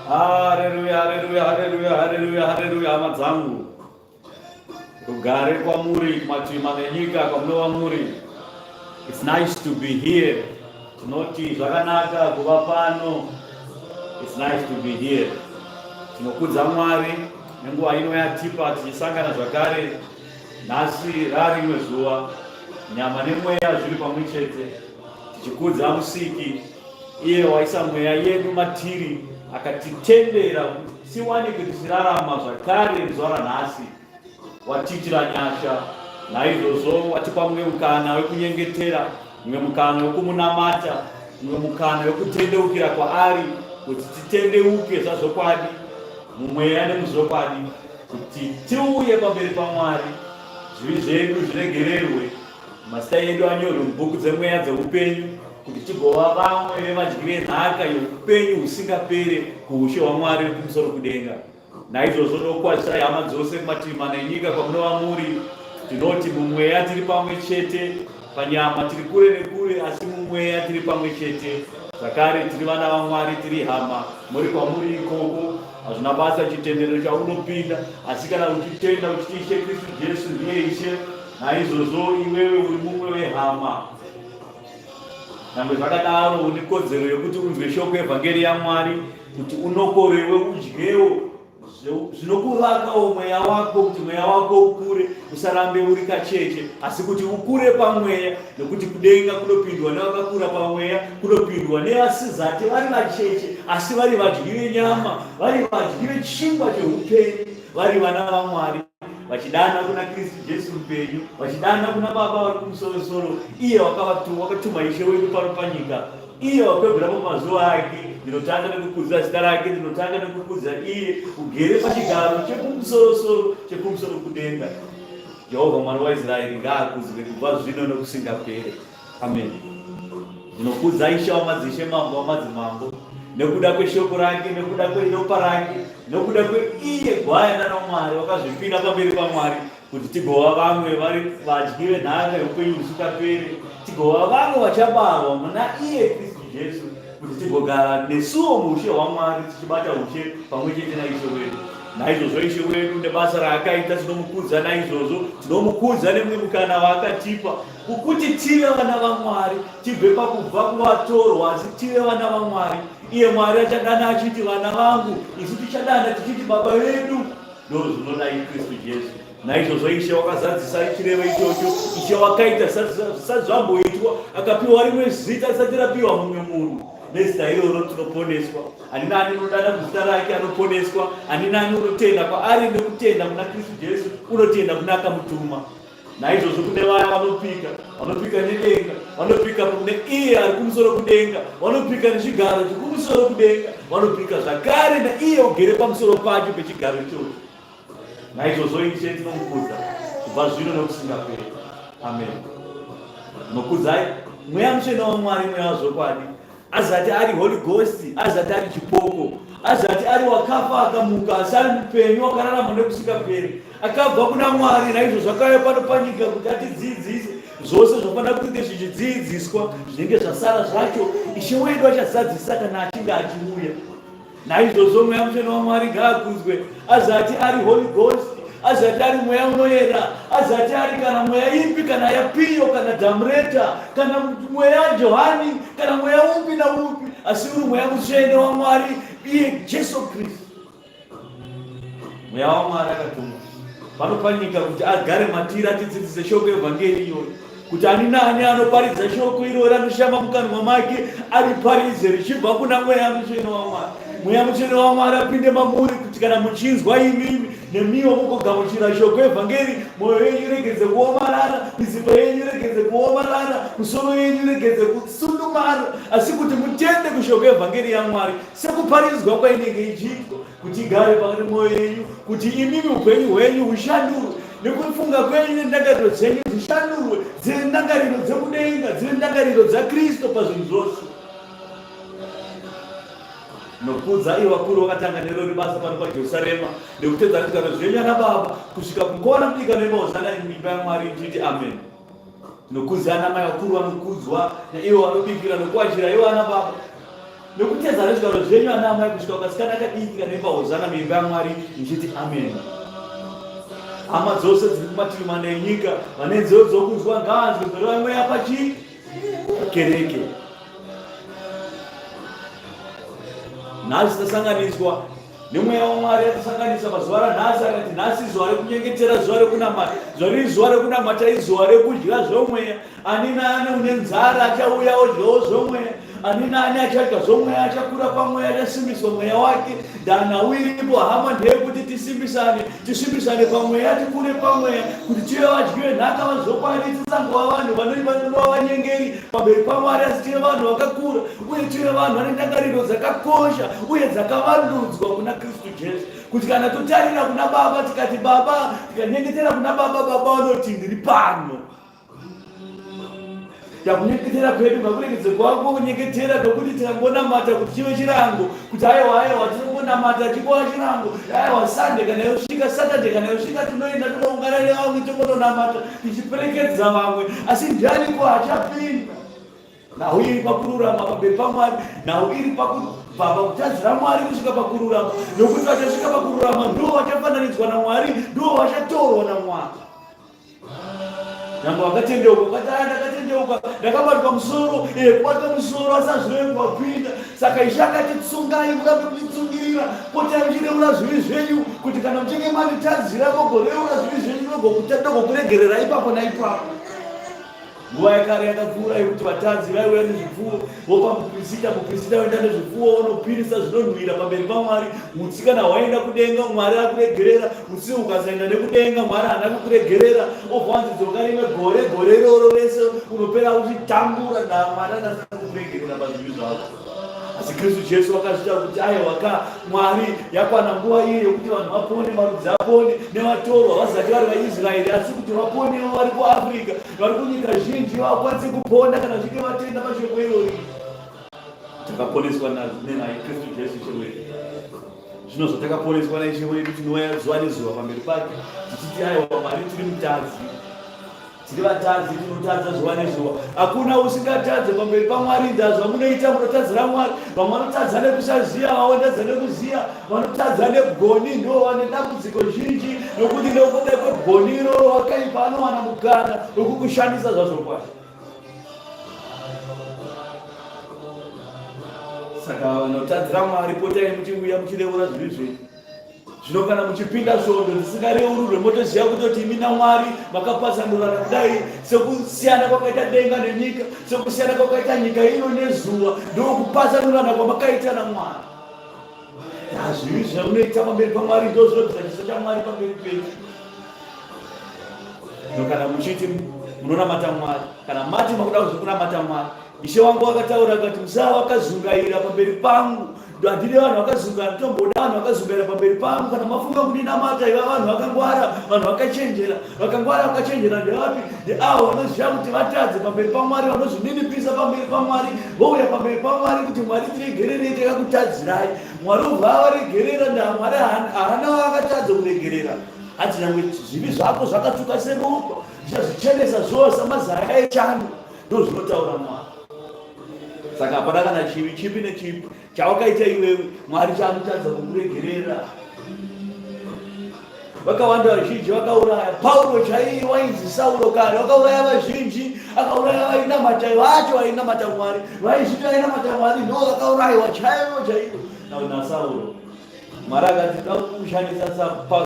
Haleluya, haleluya, haleluya, haleluya, haleluya, hama dzangu. Rugare kwamuri kumativi mana enyika kwamunova muri. It's nice to be here. Tinoti zvakanaka kuva pano. It's nice to be here. Tinokudza Mwari nenguva ino yatipa tichisangana zvakare nhasi rarimwe zuva nyama nemweya zviri pamwe chete tichikudza Musiki iye waisa mweya yedu matiri akatitendera kuti tiwanike tichirarama zvakare zuva ranhasi watiitira nyasha naizvozvo watipa mumwe mukana wekunyengetera mumwe mukana wekumunamata mumwe mukana wekutendeukira kwaari kuti titendeuke zvazvokwadi mumweya nemuzvokwadi kuti tiuye pamberi pamwari zvivi zvedu zviregererwe Mazita edu anyorwe mubhuku dzemweya dzeupenyu kuti tigova vamwe vevadyi venhaka youpenyu husingapere kuushe hwaMwari wekumusoro kudenga. Naizvozvo ndokukwazisai hama dzose kumativi mana enyika kwamunova muri. Tinoti mumweya tiri pamwe chete, panyama tiri kure nekure, asi mumweya tiri pamwe chete. Zvakare tiri vana vaMwari, tiri hama. Muri kwamuri ikoko, hazvina basa chitendero chaunopinda, asi kana uchitenda uchiti Ishe Kristu Jesu ndiye Ishe, Naizvozvo iwewe uri mumwe wehama. Nyangwe zvakadaro, une kodzero yekuti unzwe shoko evhangeri yaMwari, kuti unokorewe udyewo zvinokuvakawo mweya wako, kuti mweya wako ukure, usarambe uri kacheche, asi kuti ukure pamweya, nekuti kudenga kunopindwa nevakakura pamweya, kunopindwa nevasizati vari vacheche, asi vari vadyi venyama, vari vadyi vechingwa cheupenyu, vari vana vaMwari. vachidana kuna Kristu Jesu mupenyu, vachidana kuna Baba vari kumusorosoro, iye wakatuma Ishe wedu pano panyika, iye wakwegura pamazuva ake. Ndinotanga nekukudza zita rake, ndinotanga nekukudza iye ugere pachigaro chekumusorosoro chekumusoro kudenga. Jehovha Mwari waIsraeri ngaakudzwe kubva zvino nokusingapere. Amen. Ndinokudza Ishe wamadzishe, Mambo wamadzimambo, nekuda kweshoko rake, nekuda kweropa rake, nekuda kweiye gwayana raMwari wakazvipira pamberi paMwari kuti tigova vamwe vari vadyi venhaka youpenyu husingaperi, tigova vamwe vachabarwa muna iye Kristu Jesu, kuti tigogara nesuwo muushe hwaMwari tichibata ushe pamwe chete naIshe wedu. Naizvozvo Ishe wedu nebasa raakaita tinomukudza naizvozvo tinomukudza nemumwe mukana waakatipa ukuti tive vana vaMwari, tibve pakubva kuvatorwa asi tive vana vaMwari. Iye Mwari achadana achiti vana vangu, isu tichadana tichiti Baba vedu. Ndozvinoda Kristu Jesu. Naizvozvo Ishe wakazadzisa chirevo ichocho. Ishe wakaita zvisati zvamboitwa, akapiwa rimwe zita risati rapiwa mumwe munhu. Nezita iroro tinoponeswa. Ani nani unodana kuzita rake anoponeswa. Ani nani unotenda kwaari nekutenda kuna Kristu Jesu unotenda kuna akamutuma. Naizvozvo kune vaya vanopika, vanopika nedenga, vanopika kune iye ari kumusoro kudenga, vanopika nechigaro chekumusoro kudenga, vanopika zvakare naiye ugere pamusoro pacho pechigaro ichocho. Naizvozvo Ishe tinomukudza kubva zvino nokusingaperi. Amen. Tinokudzai Mweya Mutsvene waMwari, Mweya wazvokwadi, azati ari Holy Ghost, azati ari chipoko, azati ari wakafa akamuka, asi ari mupenyu wakararama nekusingaperi, akabva kuna Mwari. Naizvozvo akauya pano panyika kuti atidzidzise zvose zvafanira kunge zvichidzidziswa, zvinenge zvasara zvacho Ishe wedu achazadzisa kana achinge achiuya. Naizvozvo Mweya Mutsvene waMwari ngaakudzwe, azati ari Holy Ghost, azati ari Mweya Unoyera, azati ari kana mweya ipi, kana yapiyo, kana dhamureta, kana mweya Johani, kana mweya upi naupi, asi uri Mweya Mutsvene waMwari, iye Jesu Kristu. Mweya waMwari akatumwa pano panyika kuti agare matiri atidzidzise shoko yevhangeri iyoyo, kuti ani naani anoparidza shoko iroro anoshama mukanwa make ariparidze richibva kuna Mweya Mutsvene waMwari. Mweya Mutsvene waMwari apinde mamuri kuti kana muchinzwa imimi nemiwo mugogamuchira shoko evhangeri, mwoyo yenyu iregedze kuomarara, mizipa yenyu iregedze kuomarara, musoro yenyu iregedze kusundumara, asi kuti mutende kushoko evhangeri yaMwari sekuparidzwa kwainenge ichiitwa, kuti igare pakati mwoyo yenyu, kuti imimi upenyu hwenyu hushandurwe nekufunga kwenyu nendangariro dzenyu dzishandurwe dzive ndangariro dzekudenga, dzive ndangariro dzaKristu pazvinhu zvose. Nokudza ivo vakuru vakatanga nerori basa pano paJerusarema nekutedza zvigaro zvenyu ana baba kusvika kukona kudika nemba hozana imba yaMwari ichiti amen. Nokudza ana mai vakuru vanokudzwa naivo vanobikira nokuwachira ivo ana baba nokutedza nezvigaro zvenyu ana amai kusvika kukasikana kadiki kanoimba hozana muimba yaMwari ichiti amen. Hama dzose dziri kumativi mana enyika vane nzeve dzokunzwa ngavanzwe zvinoreva mweya pachii kereke. Nhasi tasanganiswa nemweya waMwari, atisanganisa pazuva ranhasi, akati nhasi zuva rekunyengetera, zuva rekunamata. Zvari zuva rekunamata izuva rekudya zvomweya. Ani naani une nzara achauya odyawo zvomweya. Ani naani achadya zvomweya achakura pamweya, achasimbiswa mweya wake. Danhau iripo hama ndeyekuti tisimbisane, tisimbisane pamweya, tikure pamweya, kuti tive vadyi venhaka vazvokwadi, tisangova vanhu vanova vanyengeri pamberi paMwari, asi tive vanhu vakakura uye tive vanhu vane ndangariro dzakakosha uye dzakavandudzwa kuna Kristu Jesu, kuti kana totarira kuna Baba tikati Baba, tikanyengetera kuna Baba, Baba vanoti ndiri pano. Takunyengetera kwedu ngakuregedze kwako kunyengetera kwekuti tikangonamata kuti chive chirango, kuti aiwa aiwa tinongonamata chikuva chirango, aiwa Sunday kana yosvika, Saturday kana yosvika tinoenda tonoungana nevamwe tongononamata tichiperekedza vamwe, asi ndiani ko achapinda? Nhau iri pakururama pamberi paMwari, nhau iri pakubva pakutadzira Mwari kusvika pakururama, nokuti vachasvika pakururama ndivo vachafananidzwa naMwari, ndivo vachatorwa naMwari. Nyangwe wakatendeuka ukati aya ndakatendeuka ndakabatwa musoro, kubatwa musoro asi hazvirevi wapinda. Saka Ishe akati tsungai murambe muchitsungirira, potai muchireura zvivi zvenyu, kuti kana muchinge manditadzira mogoreura zvivi zvenyu ndogokuregerera ipapo naipapo. Nguva yakare yakapfuura yekuti vatadzi vaiuya nezvipfuwo vopa muprisita, muprisita oenda nezvipfuwo onopirisa zvinonhuhwira pamberi paMwari. Utsi kana hwaenda kudenga Mwari akuregerera, utsi ukasaenda nekudenga Mwari haana kukuregerera, obva wanzi dzoka rimwe gore, gore iroro rese unopera uchitambura naMwari anasina kukuregerera pazvivi zvako. Asi Kristu Jesu wakazviita kuti aiwa ka Mwari yakwana nguva iyo yekuti vanhu vapone, marudzi apone, nevatorwa vazati vari vaIsraeri, asi kuti vaponewo vari kuAfrica, vari kunyika zhinji vakwanise kupona kana vachinge vatenda pashoko irori. Takaponeswa naye Kristu Jesu Ishe wedu. Zvino zvatakaponeswa naIshe wedu, tinouya zuva nezuva pamberi pake tichiti aiwa Mwari tiri mutadzi. Tiri vatadzi, tinotadza zuva nezuva. Hakuna usingatadze pamberi paMwari. Ndaa zvamunoita, munotadzira Mwari. Vamwe vanotadza nekusaziva, vamwe vanotadza nekuziva, vanotadza negoni, ndo vane dambudziko zhinji, nokuti nekuda kwegoni iroro wakaipa anowana mukana wekukushandisa zvazvokwadi. Saka vanotadzira Mwari, potai muchiuya muchireura zvivi zvenyu. Zvino kana muchipinda svondo dzisingareururwe motoziva kutoti imi naMwari makapatsanurana kudai sekusiyana kwakaita denga nenyika, sekusiyana kwakaita nyika ino nezuva, ndokupatsanurana kwamakaita naMwari. Hazvivi zvaunoita pamberi paMwari ndo zvinobvisa chiso chaMwari pamberi penyu. Zvino kana muchiti munonamata Mwari, kana mati makuda kuzokunamata Mwari, Ishe wangu wakataura akati, musava vakazungaira pamberi pangu. Handidi vanhu vakazungaira, tomboda vanhu vakazungaira pamberi pangu. Kana mafunga kundinamata, iva vanhu vakangwara, vanhu vakachenjera. Vakangwara vakachenjera ndevapi? Ndeavo vanoziva kuti vatadze pamberi paMwari, vanozvininipisa pamberi paMwari, vouya pamberi paMwari kuti Mwari tiregererei, takakutadzirai. Mwari obva avaregerera. NdaMwari haana waakatadza kuregerera. Hanzi nyangwe zvivi zvako zvakatsvuka seropa, ndichazvichenesa zvose samazaya echando. Ndozvinotaura Mwari. Saka hapana kana chivi chipi nechipi chawakaita iwewe Mwari chaanotadza kukuregerera. Vakawanda vazhinji vakauraya Pauro chaiye wainzi Sauro kare, vakauraya vazhinji, akauraya vainamata vacho vainamata Mwari, vaizviti vainamata Mwari ndo vakaurayiwa chaivo chaivo naSauro. Mwari akati ndoda kukushandisa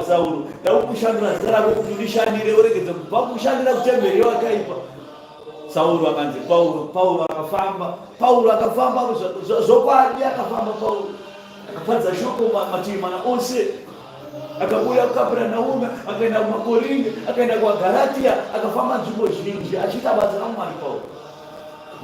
Sauro, ndoda kukushandura zita rako kuti undishandire, uregedze kubva kushandira kutemberi yewakaipa. Sauro akanzi Pauro, Pauro akafamba, Pauro akafamba zvokwadi, akafamba Pauro akaparidza shoko mativi mana ose, akabuya kuKapernaume, akaenda kumaKorinde, akaenda kuvaGaratia, akafamba nzvimbo zhinji achiita basa raMwari Pauro.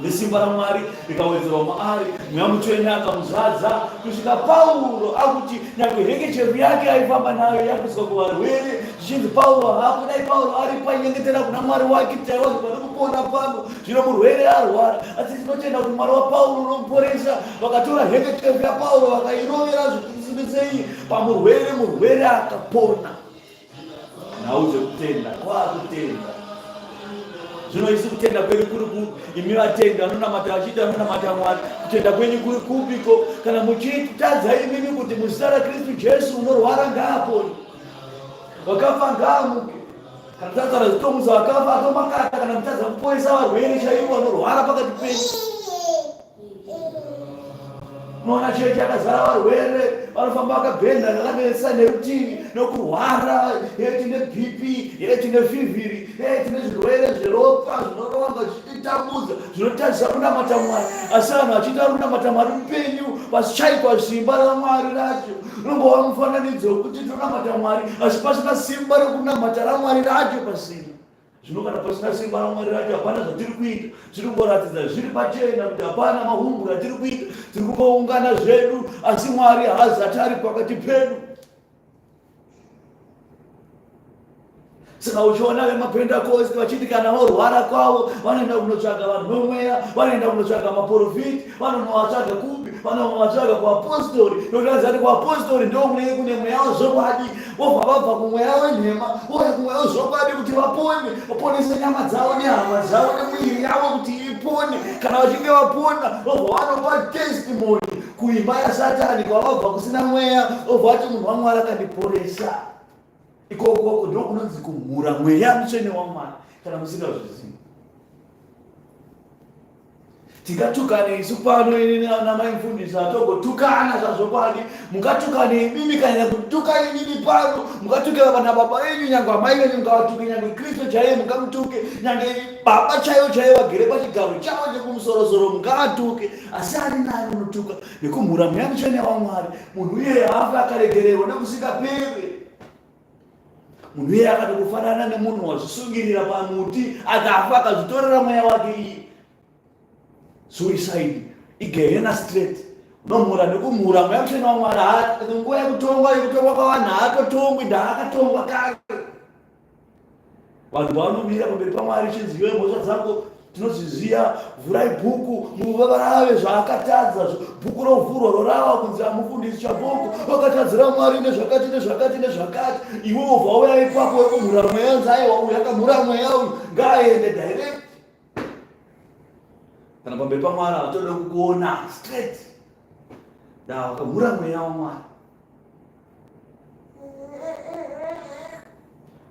Nesimba raMwari rikawedzerwa maari, Mweya Mutsvene akamuzadza kusvika Pauro akuti nyangwe hengechefu yake aifamba nayo yakuiswa kuvarwere, zvichinzi Pauro hapo, dai Pauro aripo ainyengetera kuna Mwari wake kuti aiwanikwa nekupona pano. Zvino murwere arwara, asi tinotenda kuti Mwari waPauro unomuporesa. Vakatora hengechefu yaPauro vakairovera zvikusimbisei pamurwere, murwere akapona. Nhau dzekutenda kwakutenda. Zvino isu kutenda kwedu kuri kupi? Imi vatendi vanonamata vachiita vanonamata Mwari, kutenda kwenyu kuri kupiko? Kana muchitadza imimi kuti muzita raKristu Jesu unorwara ngaapone, wakafa ngaamuke. Kana tataura zvitomutsa vakafa atomakata, kana mutadza kuporesa varwere chaivo vanorwara pakati penyu. Unoona chechi yakazara varwere vanofamba vakabhenda vakanetsa nerutivi nokurwara, yeti neBP, yeti nefivhiri, yeti nezvirwere zveropa zvinorova zvichitambudza zvinotadzisa kunamata Mwari. Asi vanhu vachiita kunamata Mwari mupenyu pashaikwa simba raMwari racho. Unongova mufananidzo wekuti tonamata Mwari asi pasina simba rokunamata raMwari racho pasina. Zvino kana pasina simba raMwari racho hapana zvatiri kuita. Zviri kungoratidza zviri pachena kuti hapana mahumbwe atiri kuita. Tiri kungoungana zvedu asi Mwari haazati ari pakati pedu. Saka uchiona vemapendakosti vachiti kana vorwara kwavo vanoenda kunotsvaga vanhu vemweya, vanoenda kunotsvaga maporofiti, vanonovatsvaga kupi? Vanonovatsvaga kuapostori, nokuti vanoziva kuti kuapostori ndokunenge kune mweya wezvokwadi. Vobva vabva kumweya wenhema vouya kumweya wezvokwadi kuti vapone, vaponese nyama dzavo nehama dzavo nemuviri yavo kuti ipone. Kana vachinge vapona, vobva vanopa testimony kuimba yaSatani kwavabva kusina mweya, vobva vati munhu waMwari akandiporesa. Ikoko ndokunonzi kumhura mweya mutsvene waMwari kana musingazvizivi. Tingatukane isu pano ini namai mfundisi atogotukana zvazvokwadi. Mungatukane imimi kana kutuka inini pano, mungatuke vana baba venyu nyange amai venyu mungavatuke, nyange Kristu chaiye mungamutuke, nyange baba chaivo chaivo vagere pachigaro chavo chekumusorosoro mungavatuke, asi ani naani unotuka nekumhura mweya mutsvene waMwari, munhu iyeye haafi akaregererwa nekusingaperi. Munhu iyeye akatokufanana nemunhu wazvisungirira pamuti akafa akazvitorera mweya wake iye. Suicide igehena straight. Unomhura nekumhura mweya mutsvene waMwari nguva yekutongwa yekutongwa kwavanhu haatotongwi ndaakatongwa kare. Vanhu pavanomira pamberi paMwari chinzi iwe mhosva dzako Tinozviziva, vhurai bhuku muvarave zvaakatadza. Bhuku rovhurwa rorava kunzi amufundisi Chaboko vakatadzira Mwari nezvakati nezvakati nezvakati. Iwe wobva wauya ipapo wekumhura mweya, nzi aiwa uyu akamhura mweya uyu ngaaende direct. Kana pamberi paMwari havatode kukuona straight. Da wakamhura mweya waMwari.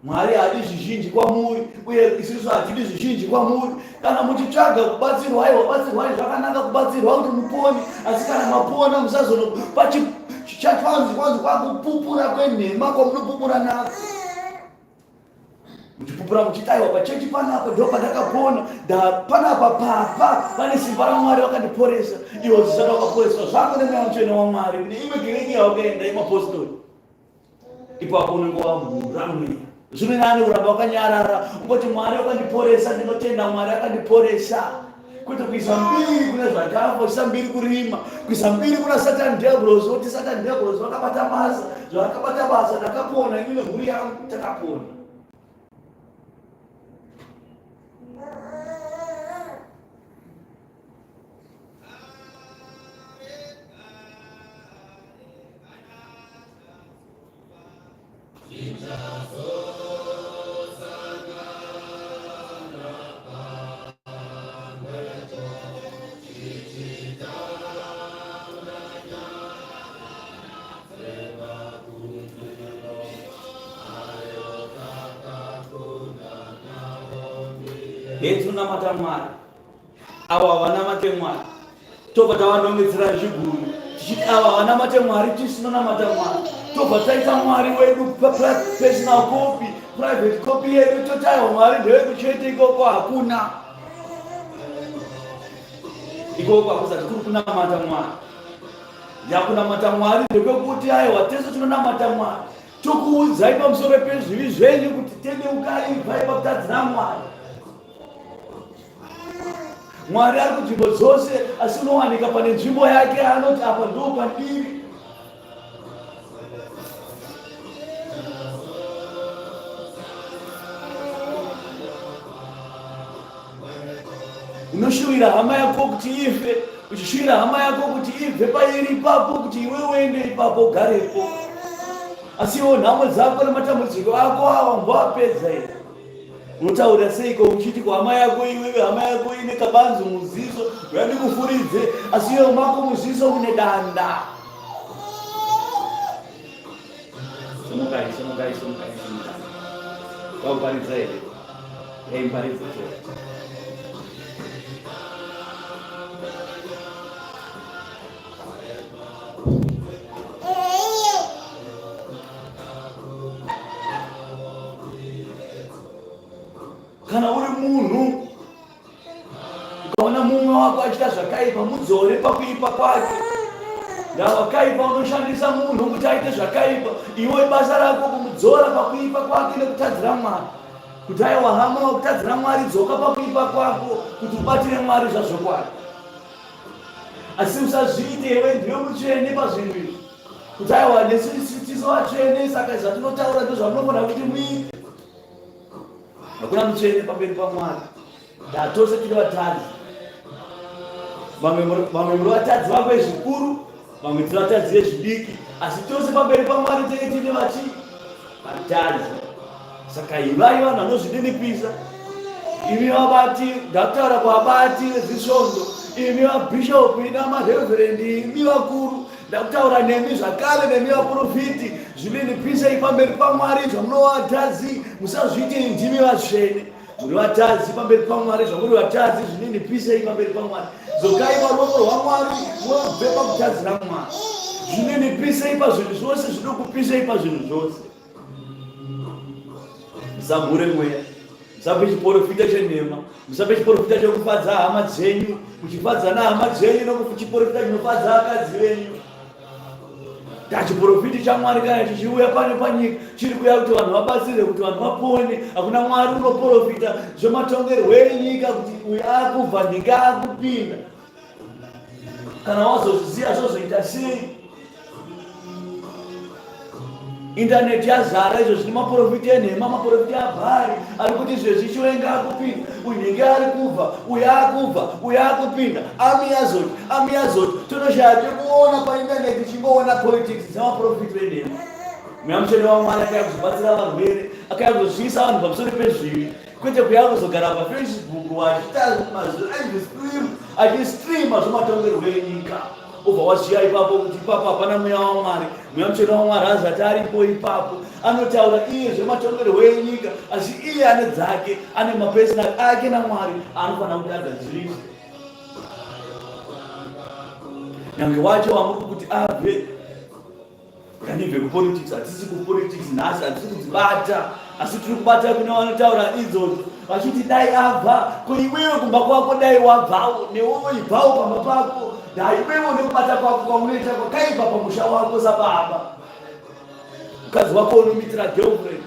Mwari haadi zvizhinji kwamuri uye isusu hatidi zvizhinji kwamuri. Kana muchitsvaga kubatsirwa, aiwa batsirwai zvakanaka kubatsirwa kuti mupone, asi kana mapona musazonopa chatwanzi kwanzi kwakupupura kwenhema kwamunopupura nako muchipupura muchiti aiwa pachechi panapa ndo pandakapona panapa papa vane simba ramwari vakandiporesa iwe zvisati wakaporeswa zvako nemweya mutsvene wamwari kune imwe kereke yawakaenda yemapostori ipapo unenge wamhura mweya zvino nani kuramba wakanyarara ungoti mwari wakandiporesa ndinotenda mwari akandiporesa kwete kuisa mbiri kune zvakafa kuisa mbiri kurima kuisa mbiri kuna satani diablos oti satani diablos vakabata basa zvavakabata basa ndakapona ini nemhuri yangu takapona Hetinonamata Mwari avo havanamate Mwari tobva tavanongedzera zviguru tichiti ava havanamate Mwari tisu tinonamata Mwari tobva taita Mwari wedu personal copy private copy yedu toti aiwa Mwari ndewedu chete ikoko hakuna ikoko hakuzati kuri kunamata Mwari yakunamata Mwari ndekwekuti aiwa tese tinonamata Mwari tokuudzai pamusoro pezvivi zvenyu kuti tendeukai ibvai pakutadzira Mwari Mwari ari kunzvimbo dzose asi unowanika pane nzvimbo yake anoti apa ndo pandiri. Unoshuvira hama yako kuti ife, uchishuvira hama yako kuti ibve pairi ipapo kuti iwe uende ipapo ugarepo. Asi iwo nhamo dzako nematambudziko ako awa mboapedza here? Unotaura seiko uchiti kuhama yako iwewe hama yako ine kabanzu muziso uya ndikufuridze asi iwe mako muziso mune danda. Simukai, simukai, simukai, simukai. Wakuparidza here? Yaimparidza chete. Kana uri munhu ukaona mumwe wako achiita zvakaipa, mudzore pakuipa kwake. Ndawakaipa unoshandisa munhu kuti aite zvakaipa, iwe basa rako kumudzora pakuipa kwake nekutadzira Mwari. Kuti aiwa hama wakutadzira Mwari, dzoka pakuipa kwako kuti ubatire Mwari zvazvokwadi. Asi usazviite iwe ndiwe mutsvene pazvinhu izvi. Kuti aiwa nesu tisu vatsvene saka zvatinotaura ndozvamunofanira kuti muite. Hakuna mutsvene pamberi paMwari. Ndatose tiri vatadzi. Vamwe muri vatadzi vamwe zvikuru, vamwe tiri vatadzi vezvidiki, asi tose pamberi paMwari tenge tiri vachi vatadzi. Saka ivai vanhu vanozvininipisa. Imi vabati, ndakutaura kuvabati vedzisvondo, imi vabhishopu, imi mareverendi, imi vakuru, ndakutaura nemi zvakare nemi vaprofiti, zvininipisei pamberi paMwari zvamunova vatadzi, musazviite ndimi vatsvene. Muri vatadzi pamberi paMwari, zvamuri vatadzi, zvininipisei pamberi paMwari. Dzokai paruoko rwaMwari, mubve pakutadzira Mwari. Zvininipisei pazvinhu zvose, zvinokupisei pazvinhu zvose. Musamhure mweya, musape chiporofita chenhema, musape chiporofita chekufadza hama dzenyu, muchifadzana hama dzenyu nokuchiporofita chinofadza vakadzi venyu. Tachiporofiti chaMwari kana chichiuya pano panyika chiri kuya kuti vanhu vabatsirwe, kuti vanhu vapone. Hakuna Mwari unoporofita zvematongerwo enyika kuti uyu akubva nyika akupinda. Kana wazozviziva zvozoita sei? Intaneti yazara izvo zvine maporofita enhema, maporofita abhari ari kuti izvezvi Chiwenga akupinda, uyu ari kubva, uyu akubva, uyu akupinda, ami yazoti, ami yazoti, totoshaya chekuona paintaneti tichingoona politics dzemaporofita enhema. Mweya Mutsvene waMwari akauya kuzobatsira varwere, akauya kuzozivisa vanhu pamusoro pezvivi, kwete kuuya kuzogara paFacebook vachiita mazilive stream, achistreama zvematongerwo enyika. Obva waziva ipapo kuti ipapo hapana mweya waMwari. Mweya Mutsvene waMwari haazati aripo ipapo. Anotaura iye zvematongerwo enyika, asi iye ane dzake, ane mapersonal ake naMwari anofanira kuti agadzirise. Nyange wacho wamuri kuti abve Kandibve kupolitics, hatisi kupolitics nhasi, hatisi kudzibata, asi tiri kubata kune vanotaura idzodzo vachiti dai abva, ko iwewe kumba kwako dai wabvawo, newewo ibvawo pamba pako, dai iwewe nekubata kwako kwaunoita kwakaipa pamusha wako sababa. Mukadzi wako unomitira girlfriend,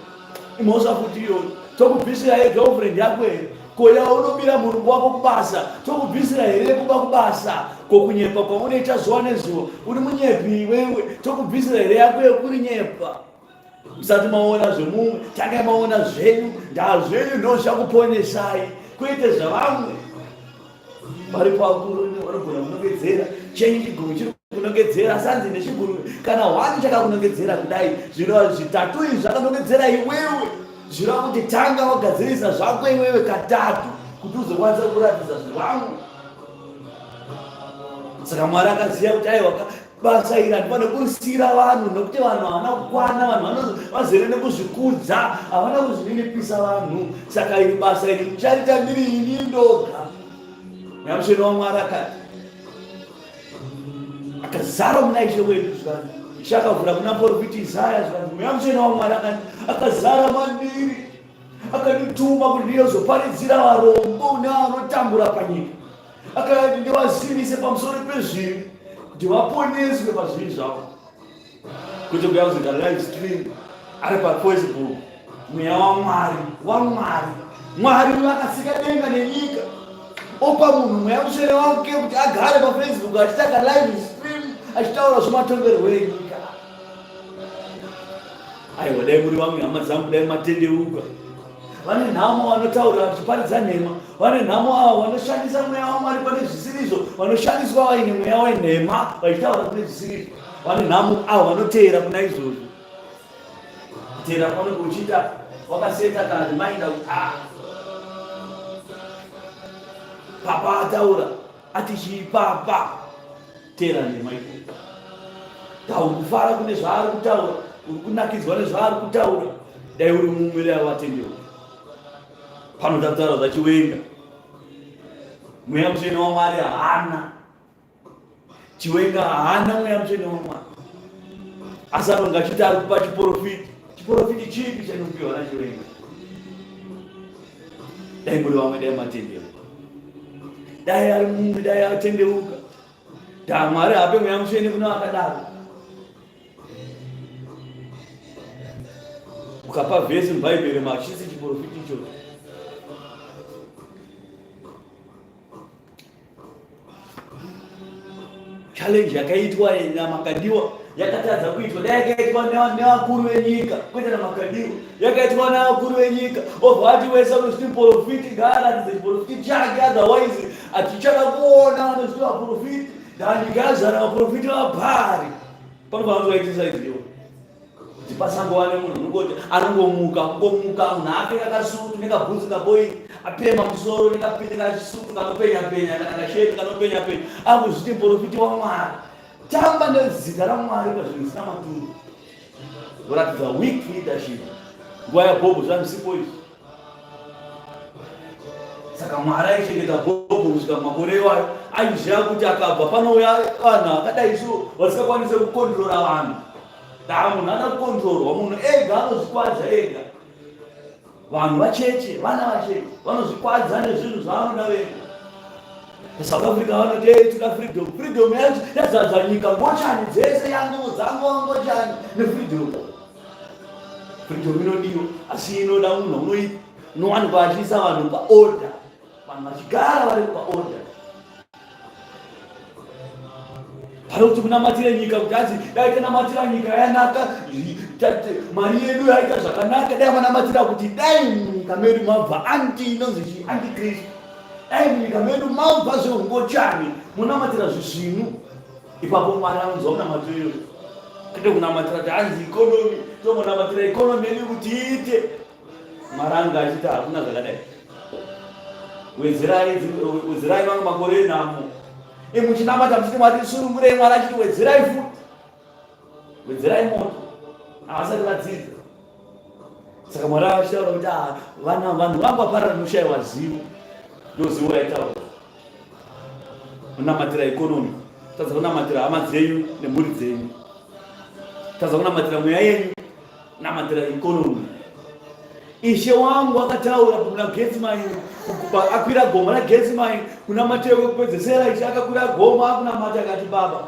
imhosva futi iyoyo, tokubvisira ye girlfriend yako here? Ko yaunobira murungu wako kubasa tokubvisira here kuba kubasa? Ko kunyepa kwaunoita zuva nezuva uri munyepi iwewe tokubvisira here yako yekurinyepa? Musati maona zvemumwe tangai maona zvenyu, ndazvenyu ndozvakuponesai kwete zvavamwe. Varipo vakuru vanogona kunongedzera chenyu chigumwe chiri kunongedzera sanzi nechigurwe kana hwani chakakunongedzera kudai zvireva zvitatu izvi zvakanongedzera iwewe zvireva kuti tanga wagadzirisa zvako iwewe katatu kuti uzokwanisa kuratidza zvevamwe saka Mwari akaziva kuti aiwa basa iri handifanire kurisiyira vanhu nokuti vanhu havana kukwana vanhu vazere nekuzvikudza havana kuzvininipisa vanhu saka iri basa iri ndicharita ndiri ini ndoga Mweya Mutsvene waMwari akati akazara muna Ishe wedu zvikanzi Ishe akavhura kuna muprofiti Isaya zvikanzi Mweya Mutsvene waMwari akazara mandiri akandituma kuti ndiyozoparidzira varombo nevanotambura panyika akati ndivazivise pamusoro pezvivi kuti vaponeswe pazvivi zvavo kwete kuya kuzoita live stream ari pafacebook mweya wamwari wamwari Mwari vakasika denga nenyika opa munhu mweya mutsvene wake kuti agare pafacebook achiita ka live stream achitaura zvematongerwo enyika. Aiwa, dai muri vamwe hama dzangu, dai matendeuka. Vane nhamo vanotaura vachiparidza nhema, vane nhamo avo vanoshandisa mweya waMwari pane zvisirizvo, vanoshandiswa vaine mweya wenhema vachitaura kune zvisirizvo. Vane nhamo avo vanoteera kuna izvozvo. Kuteera kwaunenge uchiita wakaseta kana reminder kuti ah, papa ataura ati chii papa teera nhema ikoko tauri kufara kune zvaari kutaura uri kunakidzwa nezvaari kutaura dai uri mumwe dai watendeuka pano takutaura zvachiwenga mweya mutsvene wamwari haana Chiwenga haana mweya mutsvene waMwari, asi anonga achiti ari kupa chiporofiti. Chiporofiti chipi chanopiwa naChiwenga? Dai muri vamwe, dai matendeuka, dai ari mumwe, dai atendeuka. Da Mwari hape mweya mutsvene kuna vakadaro. Ukapa vhesi muBhaibheri machisi chiporofiti ichocho. Challenge yakaitwa naMakadiwa yakatadza kuitwa, dai yakaitwa nevakuru venyika, kwete naMakadiwa, yakaitwa nevakuru venyika. Obva ati wese anozviti muprofiti ngaaratidze chiprofiti chake, otherwise hatichada kuona vanozviti vaprofiti. Nyika yazara vaprofiti vabhari, panofanira kuti vaitisa izviwo kuti pasangova nemunhu unongoti anongomuka kungomuka munhu apfeka kasutu nekabhutsu kaboi apema musoro nekapini kachisutu kanopenya penya kana kasheti kanopenya penya akuzviti muprofiti wamwari tamba nezita ramwari pazvinhu zvisina maturo kuratidza weak leadership nguva yabhobho zvamisipo izvi Saka Mwari aichengeta Bhobho kusvika mumakore iwayo. Aiziva kuti akabva panouya vanhu vakadai so vasingakwanise kukondrora vanhu. Daa munhu anoda kukondrorwa, munhu ega anozvikwadza ega. Vanhu vacheche, vana vacheche vanozvikwadza nezvinhu zvavanoda vega. South Africa vanoti hey, toda freedom. Freedom yacho yazadza nyika ngochani dzese yangu dzangova ngochani nefreedom. Freedom inodiwa asi inoda munhu unowanikwa achiisa vanhu paorder, vanhu vachigara vari paorder. Pari kuti kunamatira nyika kuti anzi dai tanamatira nyika yanaka, Mari yedu yaita zvakanaka, dai manamatira kuti dai munyika medu mabva anti inonzi chii, antikristu, dai munyika medu mabva zveungochani, munamatira zvisvinu. Ipapo Mwari anonzwa munamato iyoyo, kwete kunamatira kuti hanzi ikonomi, tombonamatirira ikonomi yedu kuti iite. Mwari anga achiti hakuna zvakadai, wedzerai mamwe makore enhamo. Imuchinamata muchiti Mwari tisunungurei, Mwari achiti wedzerai futi, wedzerai moto. Havasati vadzidza. Saka Mwari achitaura kuti ah, vanhu vangu vaparara nokushaiwa zivo. Ndozivo yaitaura kunamatira ikonomi, tadza kunamatira hama dzenyu nemhuri dzenyu, tadza kunamatira mweya yenyu, namatira ikonomi. Ishe wangu akataura kuna Getsemani, akwira gomo raGetsemani kuna Mateo kwekupedzesera. Ishe akakwira gomo akunamata akati, Baba,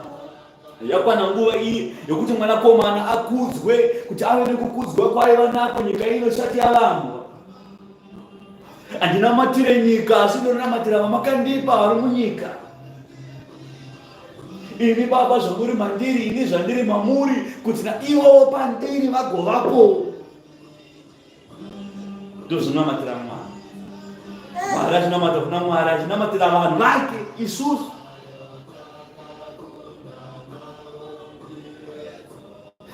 yakwana nguva iyi yokuti mwanakomana akudzwe, kuti ave nekukudzwa kwaiva nako nyika ino isati yavambwa. Handinamatire nyika, asi ndinonamatira vamakandipa vari munyika. Imi Baba, zvamuri mandiri, ini zvandiri mamuri, kuti naivowo pandiri vagovapo. Ndozvinonamatira Mwari. Mwari achinamata kuna Mwari, achinamatira vanhu vake isusu.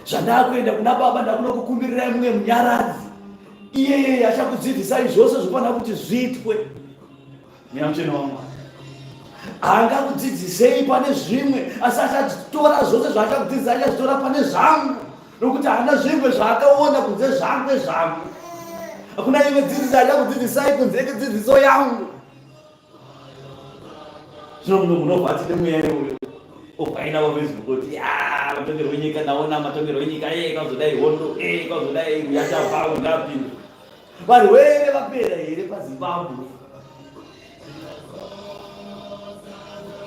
Zvandakuenda kuna Baba, ndakunokukumbirirai mumwe munyaradzi, iyeye achakudzidzisai zvose zvinofanira kuti zviitwe. Mweya Mutsvene waMwari haangakudzidzisei pane zvimwe, asi achatora zvose zvaachakudzidzisa, achazvitora pane zvangu, nokuti haana zvimwe zvaakaona kunze zvangwe zvangu. Hakuna imwe dzidziso achakudzidzisai kunze kwedzidziso yangu. Zvino munhu munobva ati nemweya iwoyo obvaina paFacebook kuti ya matongerwo enyika, ndaona matongerwo enyika, e kwazodai hondo, e kwazodai uyachabva ungapinda. Varwere vapera here paZimbabwe?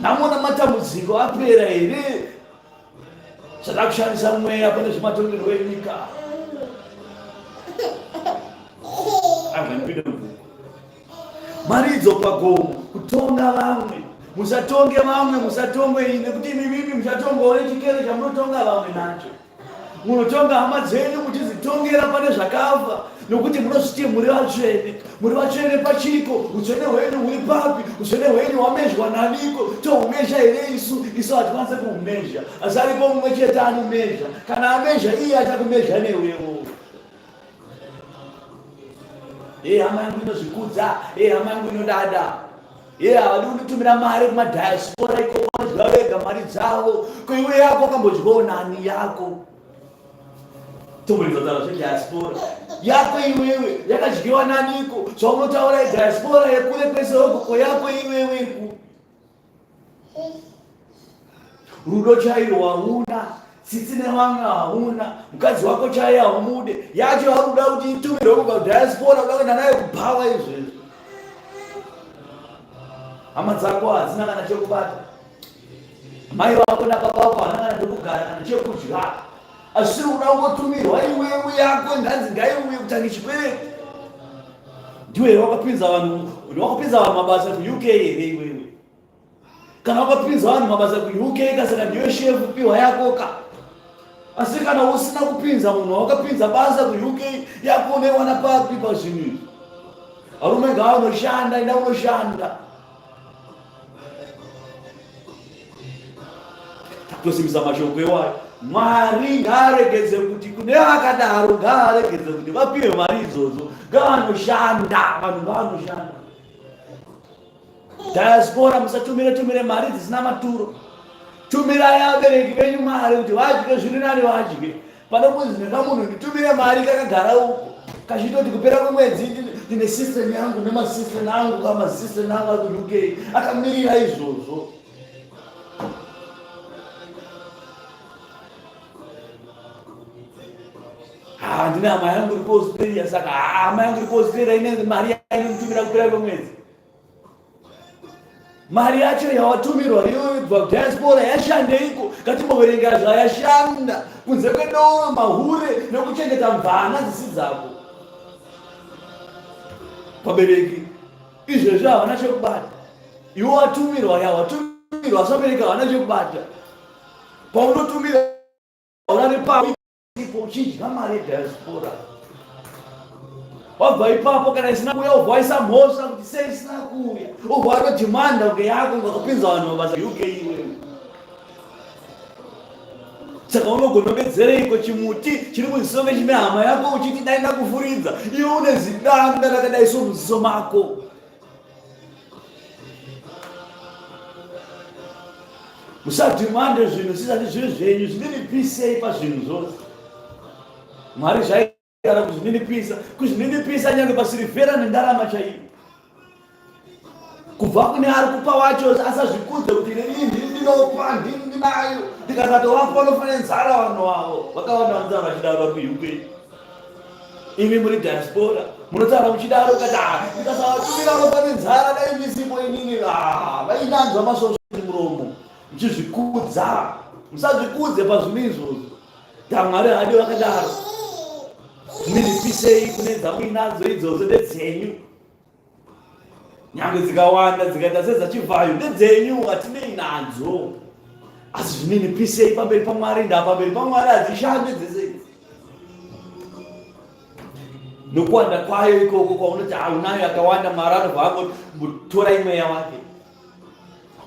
Namona matambudziko apera here? Zvada kushandisa mweya pane zvematongerwo enyika. Angandipinde mubhuku. Maridzo pagomo kutonga vamwe. Musatonge vamwe, musatongwe ini, nekuti imi mimi muchatongwawo nechikero chamunotonga vamwe nacho. Munotonga hama dzenyu muchizitongera pane zvakafa, nokuti munozviti muri vatsvene. Muri vatsvene pachiko? Utsvene hwenyu huri papi? Utsvene hwenyu hwamezhwa naniko? Tohumezha here isu? Isu hatikwanise kuhumezha, asi aripo mumwe chete anomezha. Kana amezha iye achakumezha newewo. Hey, hama yangu inozvikudza, hey, hama yangu inodada, hey, havadi kunditumira mari kumadiaspora ikoko, vanodya vega mari dzavo. Ko iwe yako wakambodyawo nani yako? Tomboridza zvediaspora yako iwewe yakadyiwa naniko? Zvaunotaura idiaspora yekure kwese uko, ko yako iwewe ku Rudo chairo hauna, tsitsi nevamwe hauna, mukadzi wako chaiye haumude, yacho yauri kuda kuti itumirwe kubva kudiaspora kuda kuenda nayo kubhawa izvezvi. Hama dzako hadzina kana chekubata, mai vako nababa vako havana kana pekugara kana chekudya, asi uri kuda kungotumirwa iwewe yako nganzi ngaiuye kutange chikwereti. Ndiwe here wakapinza vanhu, wakapinza vanhu mabasa kuUK here iwewe? Kana wakapinza vanhu mabasa kuUK ka, saka ndiwe shefu, piwa yako ka. Asi kana usina kupinza munhu wakapinza basa kuUK, yako unoiwana papi pazvinhu izvi? Varume ngavanoshanda, enda unoshanda. Tosimbisa mashoko iwayo. Mwari ngaaregedze kuti kune vakadaro, ngaaregedze kuti vapiwe mari idzodzo. Ngavanoshanda, vanhu ngavanoshanda. Diaspora musatumire tumire mari dzisina maturo. Tumirai vabereki venyu mari kuti vadye, zviri nani vadye. Pane kunzi nekamunhu nditumire mari kakagara uko kachitoti kupera kwemwedzi ndine system yangu nemasystem angu kamasystem angu ari kuUK akamirira izvozvo. Handina hama yangu iri kuAustralia, saka hama yangu iri kuAustralia ine mari yainonditumira kupera kwemwedzi. Mari yacho yawatumirwa iyoyo kubva kudiaspora yashandeiko? Ngatimboverenga zvayashanda kunze kwedoro, mahure nekuchengeta mvana dzisi dzako. Vabereki izvezvi havana chekubata. Iwe watumirwa yawatumirwa, asi vabereki havana chekubata. Paunotumira hauna nepapi. usipo uchidya mari yediaspora. Wabva ipapo kana isina kuuya ubva waisa mhosva kuti sei isina kuuya, ubva watodhimanda kunge yako ngakupinza vanhu mabasa UK iwewe. Saka unogonobedzereiko chimuti chiri muziso mechine hama yako uchiti dai ndakufuridza, iwe une zidanda rakadai so muziso mako. Musadhimande zvinhu zvisati zviri zvenyu, zvininipisei pazvinhu zvose. Mwari zvai kana kuzvininipisa, kuzvininipisa nyange pasirivhera nendarama chaiyo, kubva kune ari kupa wacho asazvikudze kuti ini ndini ndinopa, ndini ndinayo, ndikasatovapo vanofa nenzara vanhu vavo. Vakawanda vanotaura vachidaro vari kuUK, imi muri diaspora munotaura muchidaro kati ah, ndikasavatumira vanofa nenzara, dai ndisipo inini. Ah, vainanzva masvosvo muromo muchizvikudza. Musazvikudze pazvinhu izvozvo. Damwari haadi vakadaro. Zvininipisei kune dzamuinadzo idzodzo ndedzenyu. Nyangwe dzikawanda dzikaita sedzachivhayo ndedzenyu hatinei nadzo. Asi zvininipisei pamberi paMwari ndaa pamberi paMwari hadzishande dzese idzi. Nokuwanda kwayo ikoko kwaunoti haunayo yakawanda Mwari anobva angotora imweya wake.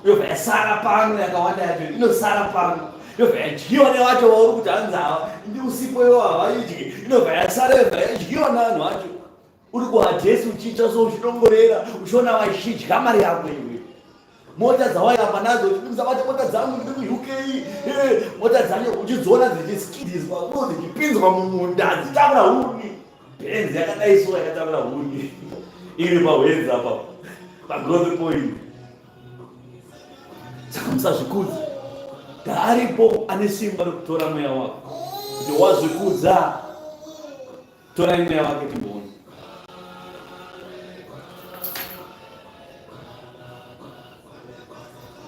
Yobva yasara pano yakawanda yacho inosara pano yobva yadyiwa nevacho vauri kuti hanzi ava ndi usipo ivo havaidyi inobva yasara yobva yadyiwa nevanhu vacho. Uri kuhadhesi uchiita so uchidongorera uchiona vachidya mari yako iwe. Mota dzawairamba nadzo uchibudisa vati mota dzangu ndiri kuUK, eh, mota dzangu uchidziona dzichiskidiswa uye dzichipinzwa mumunda dzichitakura huni. Benzi yakadai so yakatakura huni iri pahwedza apa pagrowth point. Saka musazvikudza, ngaaripo ane simba rekutora mweya wako. Kuti wazvikudza, torai mweya wake timboona.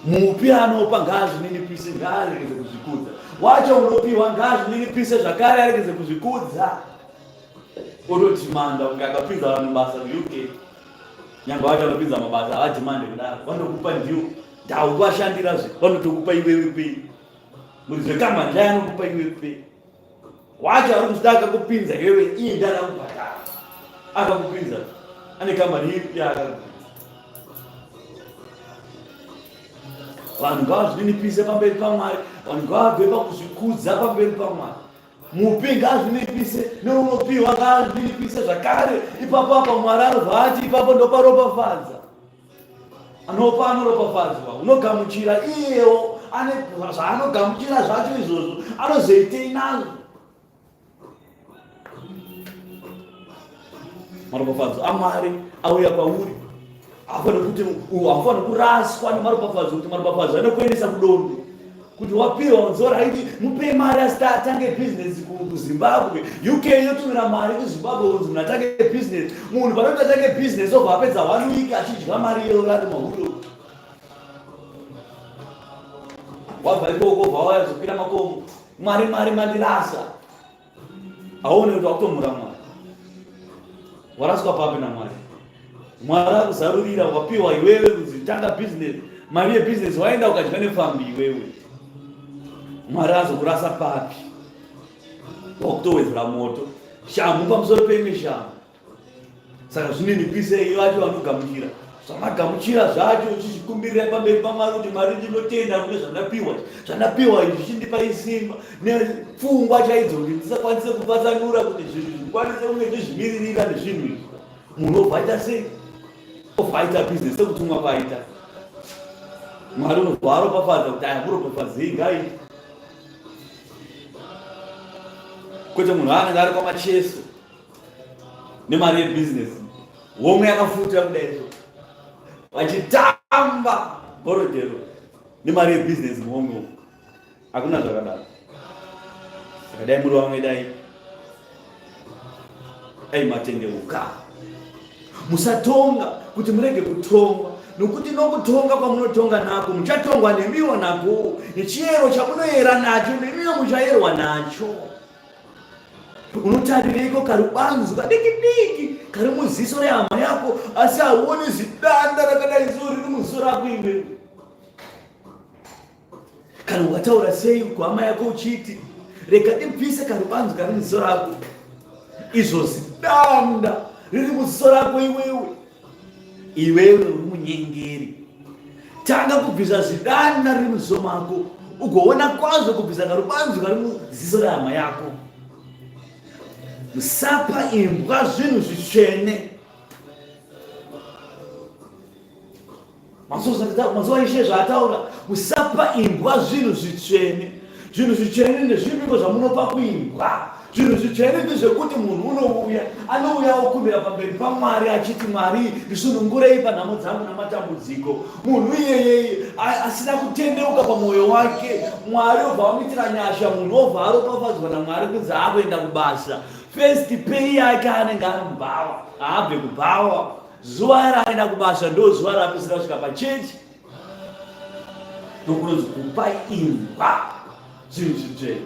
Mupi anopa ngaazvininipise, ngaaregedze kuzvikudza. Wacho unopiwa ngaazvininipise zvakare aregedze kuzvikudza. Otodhimanda kunge akapinza vanhu basa kuUK. Nyangwe vacho vanopinza mabasa havadhimande kudaro, vanokupa ndiwo ndau kuvashandirazve, vanotokupa iwewe pei. Muridzi wekambani dai anokupa iwewe pei. Wacho ari kuzvida akakupinza iwewe, iye ndiye akakubhadhara. Akakupinza ane kambani ipi yaakakupinza? Vanhu ngavazvininipise pamberi paMwari, vanhu ngavabve pakuzvikudza pamberi paMwari. Mupi ngaazvininipise neunopiwa ngaazvininipise zvakare. Ipapo apa Mwari anobva ati ipapo ndoparopafadza. Anopa anoropafadzwa, unogamuchira iyewo ane zvaanogamuchira zvacho izvozvo anozoitei nazvo? Maropafadzo aMwari auya kwauri, haufaniri kuti haufaniri kuraswa nemaropafadzo, kuti maropafadzo anokuendesa kudondo kuti wapiwa unzora aiti mupei mari asi atange bhizinesi kuZimbabwe. UK yotumira mari kuZimbabwe kunzi munhu atange bhizinesi. Munhu panoti atange bhizinesi obva apedza 1 week achidya mari iyoyo ari mahuro. Wabva ikoko obva wauya kuzokwira makomo, Mwari Mwari mandirasa. Hauone kuti wakutomhura Mwari. Waraswa papi naMwari? Mwari akuzarurira, wapiwa iwewe kunzi tanga business, mari yebusiness waenda ukadya nepfambi iwewe. Mwari azokurasa papi? Wakutowedzera moto, shamhu pamusoro peimwe shamhu. Saka zvininipisei vacho vanogamuchira zvamagamuchira zvacho, uchizvikumbirira pamberi paMwari kuti Mwari ndinotenda kune zvandapiwa, zvandapiwa izvi zvichindipa isimba nepfungwa chaidzo kuti ndisakwanise kupatsanura kuti zvinhu zvikwanise kunge ndizvimiririra nezvinhu izvi. Munhu obva aita sei? Obva aita business sekutumwa kwaita Mwari, unobva aropafadza kuti aya muropafadzei ngaite, kwete munhu anenge ari kwamacheso nemari yebhizinesi homwe yakafuta kudai so vachitamba bhorodhero nemari yebhizinesi muhomwe umu. Hakuna zvakadaro. Saka dai muri vamwe, dai dai matendeuka. Musatonga kuti murege kutongwa, nokuti nokutonga kwamunotonga nako muchatongwa nemiwo nako, nechiyero chamunoyera nacho nemiwo muchayerwa nacho. Unotarireiko karubanzu kadiki diki kari muziso rehama yako, asi hauoni zidanda rakadai so riri muziso rako iwewe? Kana ukataura sei kuhama yako uchiti Rega ndibvise karubanzu kari muziso rako. Izvo zidanda riri muziso rako iwewe. Iwewe uri munyengeri. Tanga kubvisa zidanda riri muziso mako ugoona kwazvo kubvisa karubanzu kari muziso rehama yako. Musapa imbwa zvinhu zvitsvene. Mazuva ishe zvaataura, musapa imbwa zvinhu zvitsvene. Zvinhu zvitsvene ndezvipiko zvamunopa kuimbwa? Zvinhu zvitsvene ndezvekuti munhu unouya, anouya okumbira pamberi paMwari achiti, Mwari, ndisunungurei panhamo dzangu namatambudziko. Munhu iyeyeye asina kutendeuka pamwoyo wake, Mwari obva vamuitira nyasha, munhu obva aropafadzwa naMwari kunzi akuenda kubasa. First pay yake anenge ari mubhawa, haabve kubhawa. Zuva raenda kubasa ndo zuva raapedzisira kusvika pachechi. Ndokunonzi kupa imbwa zvinhu zvitsvene.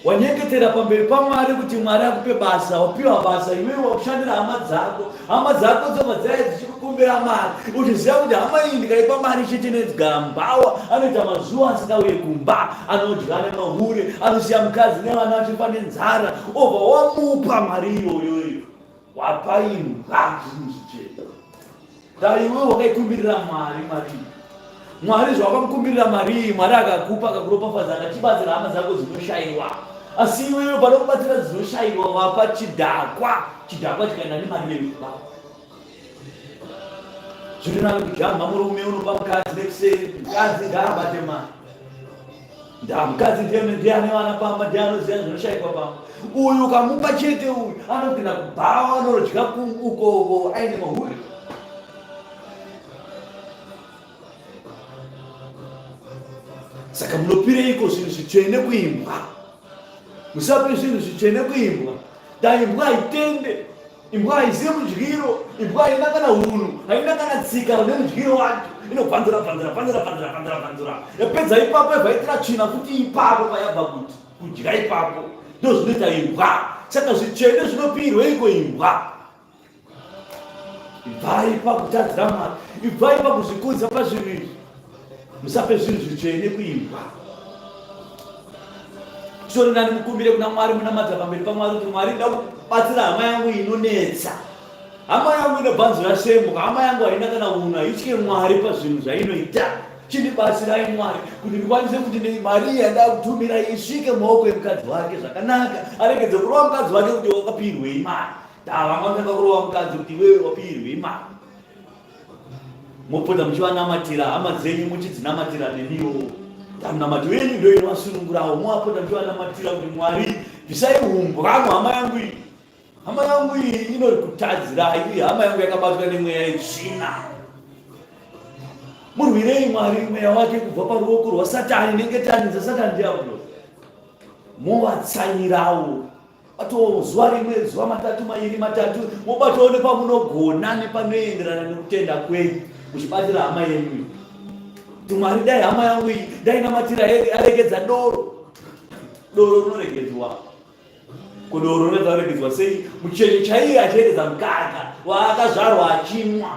Wanyengetera pamberi paMwari kuti Mwari akupe basa, wapiwa basa, iwewe wakushandira hama dzako. Hama dzako dzobva dzaiya dzichikukumbira mari, uchiziva kuti hama iyi ndikaipa mari chete nedzigara mubhawa, anoita mazuva asingauye kumba, anodya nemahure, anosiya mukadzi nevana vachifa nenzara, obva wamupa mari iyoyo iyo. Wapa imbwa zvinhu zvichena. Dai iwe wakaikumbirira Mwari mari iyi. Mwari zvawakamukumbirira mari iyi, Mwari akakupa akakuropafadza akachibatsira hama dzako dzinoshaiwa. Asi iwewe pane kubatsira dzinoshaiwa wapa chidhakwa, chidhakwa chikaenda nemari yeimba. Zviri nani kujamba murume unopa mukadzi nekuseri, mukadzi ngaabate mari. Ndaa mukadzi ndiye ndiye ane vana pamba ndiye anoziva zvinoshaikwa pamba. Uyu ukamupa chete uyu anopinda kubhawa anodya uko uko aine mahure. Saka munopireiko zvinhu zvitsvene kuimbwa? Musape zvinhu zvitsvene kuimbwa. Dai imbwa haitende. Imbwa haizive mudyiro, imbwa haina kana hunhu, haina kana tsika nemudyiro wacho. Inobvanzura bvanzura bvanzura bvanzura bvanzura bvanzura. Yapedza ipapo yobva yaitira tsvina futi ipapo payabva kuti kudya ipapo. Ndozvinoita imbwa. Saka zvitsvene zvinopirweiko imbwa? Ibvai pakutadzira Mwari, ibvai pakuzvikudza pazvinhu izvi. Musape zvinhu zvitsvene kuimbwa. Titori nani mukumbire kuna Mwari munamata pamberi paMwari kuti Mwari nda kubatsira hama yangu inonetsa. Hama yangu inobvanzura sembo, hama yangu haina kana unhu, haitye Mwari pazvinhu zvainoita. Chindibatsirai Mwari kuti ndikwanise kuti mari iyi yandava kutumira isvike mumaoko emukadzi wake zvakanaka, aregedze kurova mukadzi wake kuti wakapirwei mari. Tava vanotanga kurova mukadzi kuti iwewe wapirwei mari. Mopota muchivanamatira hama dzenyu muchidzinamatira nemiwo. Tamunamato yenyu ndo inovasunungurawo. Mowapota muchivanamatira kuti Mwari bvisai umbwa muhama yangu iyi. Hama yangu iyi inokutadzirai uye hama yangu yakabatwa nemweya yetsvina. Murwirei Mwari mweya wake kubva paruoko rwaSatani nengetani dzaSatani diablo. Movatsanyirawo Batawo zuva rimwe, zuva matatu, mairi, matatu, mobatawo nepamunogona nepanoenderana nekutenda kwenyu muchibatira hama yenyu. Kuti Mwari dai hama yangu iyi dai namatira aregedza doro. Doro rinoregedzwa. Ko doro rinoregedzwa regedzwa sei? Mucheche chaiye achiregedza mukaka waakazvarwa achimwa.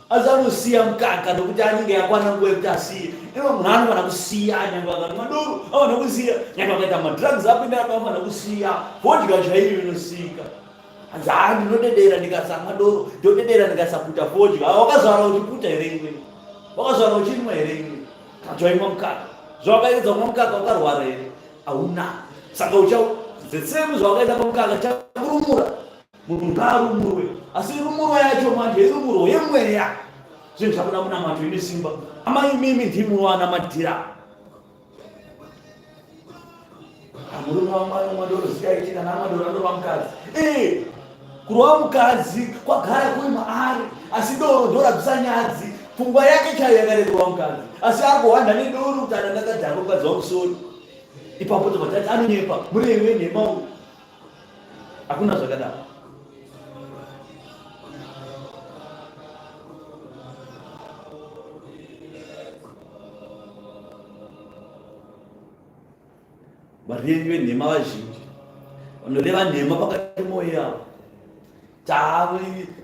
Asi anosiya mukaka nokuti anenge yakwana nguva yekuti asiye. Ivo munhu anofanira kusiya nyangwe akanwa doro anofanira kusiya nyangwe akaita madrugs apinda apa anofanira kusiya fodya chaiyo inosika. Hanzi haa ndinodedera ndikasamwa doro ndodedera ndikasaputa fodya. Wakazvara uchiputa here iwe? Wakazvara uchinwa here iwe? Kana kuti waimwa mukaka? Zvawakaedza kumwa mukaka wakarwara here? Hauna. Saka ucha the same zvawakaita pamukaka chakurumura. Munhu ngaarumurwe, asi rumuro yacho manje irumuro yemweya. Zvinhu zvakuda munamato ine simba. Amai imimi ndimi munovanamatira. Murume wangu anomwa doro zikaiti kana amwa doro anorova mukadzi. Eh, kurova mukadzi kwagara kuri maari, asi doro ndorabvisa nyadzi. Pfungwa yake chaiyo yakare kurova mukadzi, asi akuhwanda nedoro kuti ana ndakadhakwa mukadzi wangu sori. Ipapo tobva tati anonyepa, murevi wenhema uyu. Hakuna zvakadaro. Varevi venhema vazhinji vanoreva nhema pakati moyo yavo.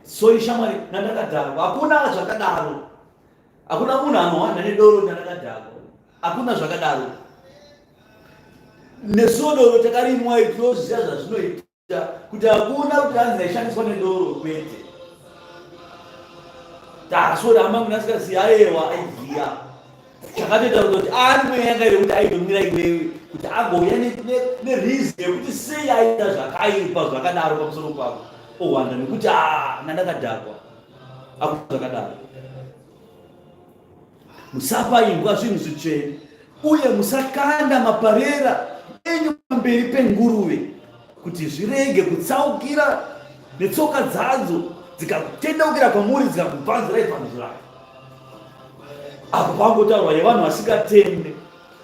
Sorry shamwari, nandakadhakwa. Hakuna zvakadaro. Hakuna munhu anohwanda nedoro nandakadhakwa. Hakuna zvakadaro. Nesuwo doro takarimwa iri tinoziva zvazvinoita kuti hakuna kuti hanzi ndaishandiswa nedoro kwete. Taswera hama yangu ndasikazivi ayewa aiziya. Chakatoita kutoti ari mweya yanga iri kuti aidomira iwewe kuti agouya nereason yekuti sei aita zvakaipa zvakadaro pamusoro pako owanda nekuti ah ndandakadhakwa akuna zvakadaro. Musapa imbwa zvinhu zvitsvene, uye musakanda maparera enyu pamberi penguruve, kuti zvirege kutsaukira netsoka dzadzo dzikakutendeukira kwamuri dzikakuvanzirai panzira. Apo pangotaurwa yevanhu vasingatende,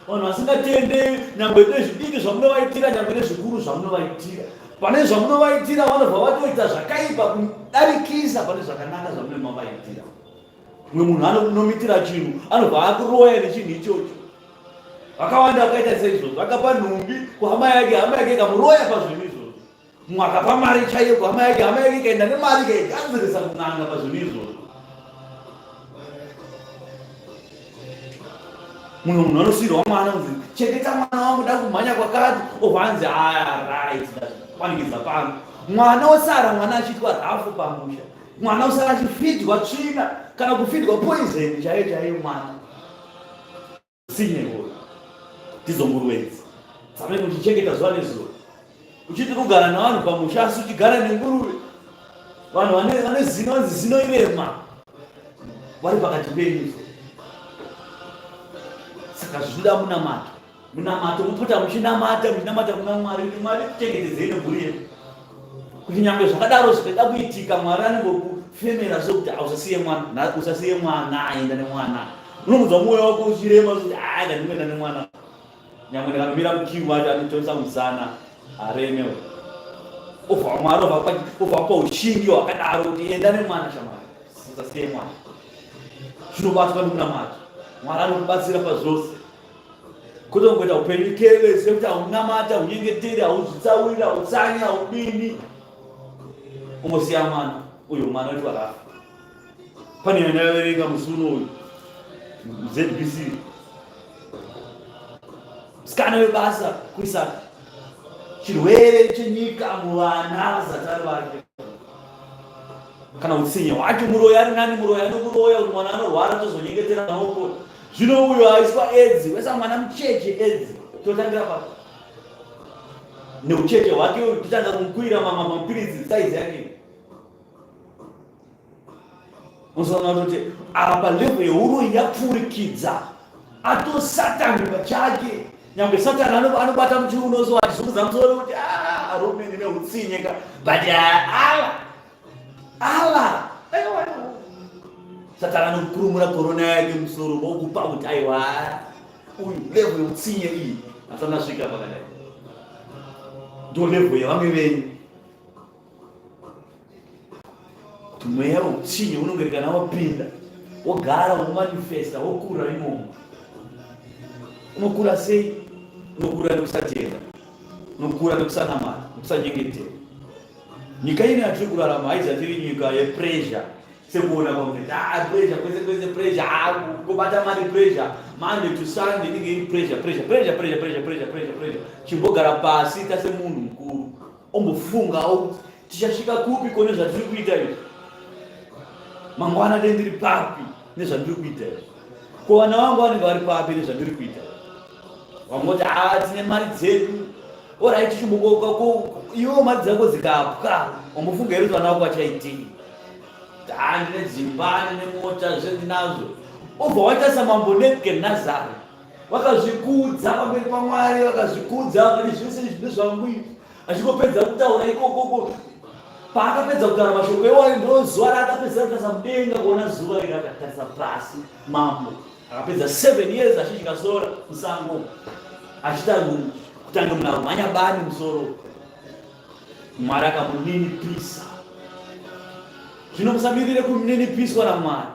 vanhu vasingatende nyangwe nezvidiki zvamunovaitira, nyangwe nezvikuru zvamunovaitira. Pane zvamunovaitira vanobva vatoita zvakaipa kudarikisa pane zvakanaka zvamunenge mavaitira. Mumwe munhu anokunomitira chinhu anobva akuroya nechinhu ichocho. Vakawanda vakaita seizvozvo, akapa nhumbi kuhama yake, hama yake ikamuroya pazvinhu izvozvo. Mumwe akapa mari chaiyo kuhama yake, hama yake ikaenda nemari ikaigadzirisa kun'anga pazvinhu izvozvo. Mumwe munhu anosiirwa mwana kunzi chengeta mwana wangu da kumhanya kwakati, obva anzi aya right ndakwanikidza pano. Mwana osara mwana achiitwa rafu pamusha. Mwana usara achifidwa tsvina kana kufidwa poison chaiyo chaiyo mwana. Sinye iwoyo. Ndidzo nguruve idzi. Dzamunenge muchichengeta zuva nezuva. Uchiti kugara nevanhu pamusha asi uchigara nenguruve. Vanhu vane vane zino vanzi zino irema. Vari pakati penyu. Saka zvinoda munamato. Munamato mupota muchinamata muchinamata kuna Mwari kuti Mwari tichengetedzei nemhuri yedu. Kuti nyangwe zvakadaro zvikada kuitika Mwari anongokufemera sokuti usasiye mwana, usasiye mwana, aenda nemwana. Unomunzwa mwoyo wako uchirema kuti ah ndinoenda nemwana. Nyangwe ndikanomira mukiu wacho anotonsa musana areme. Obva Mwari obva pa ushingi hwakadaro kuti enda nemwana shamwari. Usasiye mwana. Zvinobatwa nemunamato. Mwari anokubatsira pazvose. Kwete kungoita upenyu careless yekuti haunamata, haunyengeteri, hauzvitsauriri, hautsanyi, haudini. Ungosiya mwana uyo mwana wetu akafa. Pane yandaverenga musi uno uyu ZBC. Musikana webasa kuisa chirwere chenyika muvana vazatari vake. Kana utsinye hwacho muroyi ari nani, muroyi anokuroya kuti mwana anorwara tozonyengetera anopora. Zvino uyo aiswa edzi, wesa mwana mucheche edzi, totangira papi? Neucheche hwake uyu totanga kumukwira mamapiritsi size yake. Unozoona kuti apa level yeuroyi yapfurikidza ato satani pachake. Nyangwe satani anobata muchiuno so achizungudza musoro kuti ah, arume ndine utsinye ka but ah, ava Ala! Aiwa. Satani anokurumura korona yake musoro vokupa kuti aiwa uyu level yeutsinye iyi asati asvika pakadai. Ndo level yevamwe venyu. Kuti mweya weutsinye unonge kana wapinda wogara womanifesta wokura imomo. Unokura sei? Unokura nekusatenda, unokura nekusanamata, nekusanyengetera. Nyika ino yatiri kurarama haizati iri nyika yepressure sekuona kwamunoita ah, pressure kwese kwese pressure ah, kubata mari pressure Monday to Sunday inenge iri pressure pressure pressure pressure pressure pressure pressure pressure. Chimbogara pasi ita semunhu mukuru ombofungawo kuti tichasvika kupi kone zvatiri kuita izvi, mangwana dei ndiri papi nezvandiri kuita izvi, ko vana vangu vanenge vari papi nezvandiri kuita izvi. Vamwe voti ah, tine mari dzedu orit chimbokoka iwe mari dzako dzikapwa wambofunga here kuti vana vako vachaitei? Ah, ndine dzimba ndine mota zvese ndinazvo. Obva waita samambo Nebukadnezari, vakazvikudza pamberi paMwari, vakazvikudza vakati zvese izvi ndezvangu izvi. Achingopedza kutaura ikokoko, paakapedza kutaura mashoko iwayo ndo zuva raakapedzera kutarisa mudenga kuona zuva iri akatarisa pasi mambo Akapedza 7 years achidya sora musango achiita kutanga munhu akumhanya bani musoro. Mwari akamuninipisa. Zvino musamirire kuninipiswa naMwari.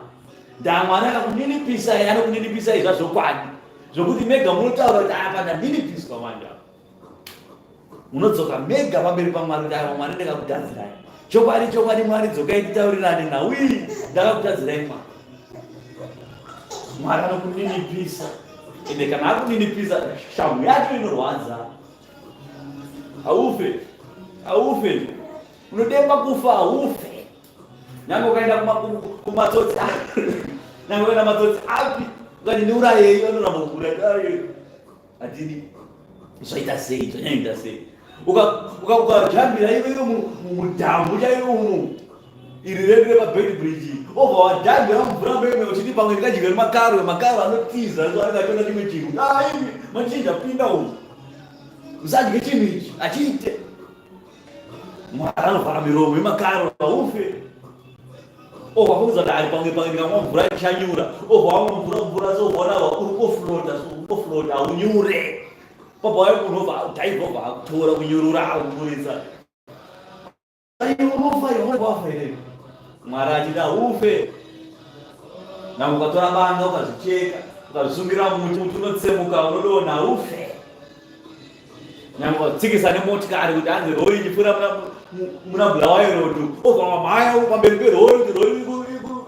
Ndaa Mwari akakuninipisa iye anokuninipisa izva zvokwadi. Zvokuti mega munotaura kuti apa ndaninipiswa manje apa. Munodzoka mega pamberi paMwari kuti aiwa Mwari ndakakutadzirai. Chokwadi chokwadi Mwari dzokai titaurirane nhau iyi ndakakutadzirai Mwari. Mwari anokuninipisa. Ende kana akuninipisa shamhu yacho inorwadza. Haufe, haufe, unodemba kufa, haufe. Nyange ukaenda kumatsotsi, nyange ukaenda matsotsi api, ukati ndiurayei, vanoramba kuuraya. Hatidi zvaita sei, zvanyanyoita sei? Ukajambira iwe iwe mudhambu chaiwo umu iri redu repaBeitbridge, obva wadhambira mumvura meme uchiti pamwe ndikadyiwe nemakaro, makaro anotiza so anenge achiona chimwe chinhu. Ah, imi machinja pinda umu, musadye chinhu ichi, achiite. Mwari anovhara miromo yemakaro, haufe. Obva wafungidzwa kuti ari pamwe pamwe ndikamwa mvura ichanyura, obva wamwa mvura mvura so ukaona uri koflota so uri koflota haunyure. Baba wayo munhu obva dhaivha obva akutora kunyurura akuburitsa. Unofa iwe wafa here? Mwari achiti haufe. Nyange ukatora banga ukazvicheka ukazvisungira muti, muti unotsemuka unodonha, haufe. Nyange ukatsikisa nemotikari kuti hanzi rori ichipfuura muna Bulawayo road, obva wamhanya pamberi perori kuti rori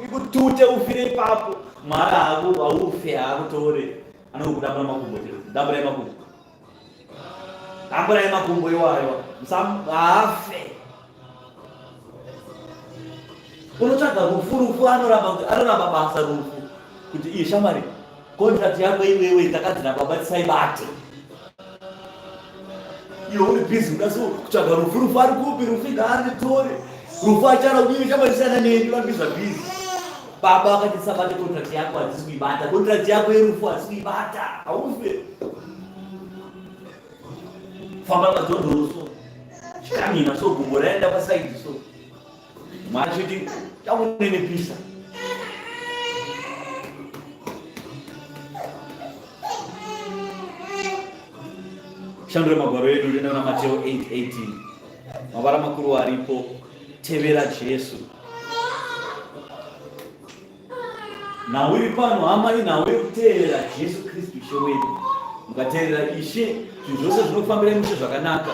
ikutute ufire ipapo. Mwari haufe, haakutore, anokudambura makumbo chete. Damburai makumbo, damburai makumbo iwayo, haafe. Unotsvaga rufu, rufu anoramba, anoramba basa rufu kuti iye shamwari contract yako iwewe takanzi nababa tisaibate. Iwe uri busy kuda so kutsvaga rufu, rufu ari kupi? Rufu ngaanditore. Rufu achara kuti iwe shamwari siyana neni, vari kuisa busy. Baba vakati tisabate contract yako, hatisi kuibata. Contract yako yerufu hatisi kuibata, haufe. Famba madhondoro so, chikamina so, gumbo raenda pasaidi so. Mwachiti chakunenepisa. Shandure magwaro edu toenda kuna Mateo 8:18. Mavara makuru aripo, tevera Jesu. Nhau iri pano hama inhau yekuteerera Jesu Kristu Ishe wedu. Mukateerera Ishe, zvinhu zvose zvinokufambirai mushe zvakanaka.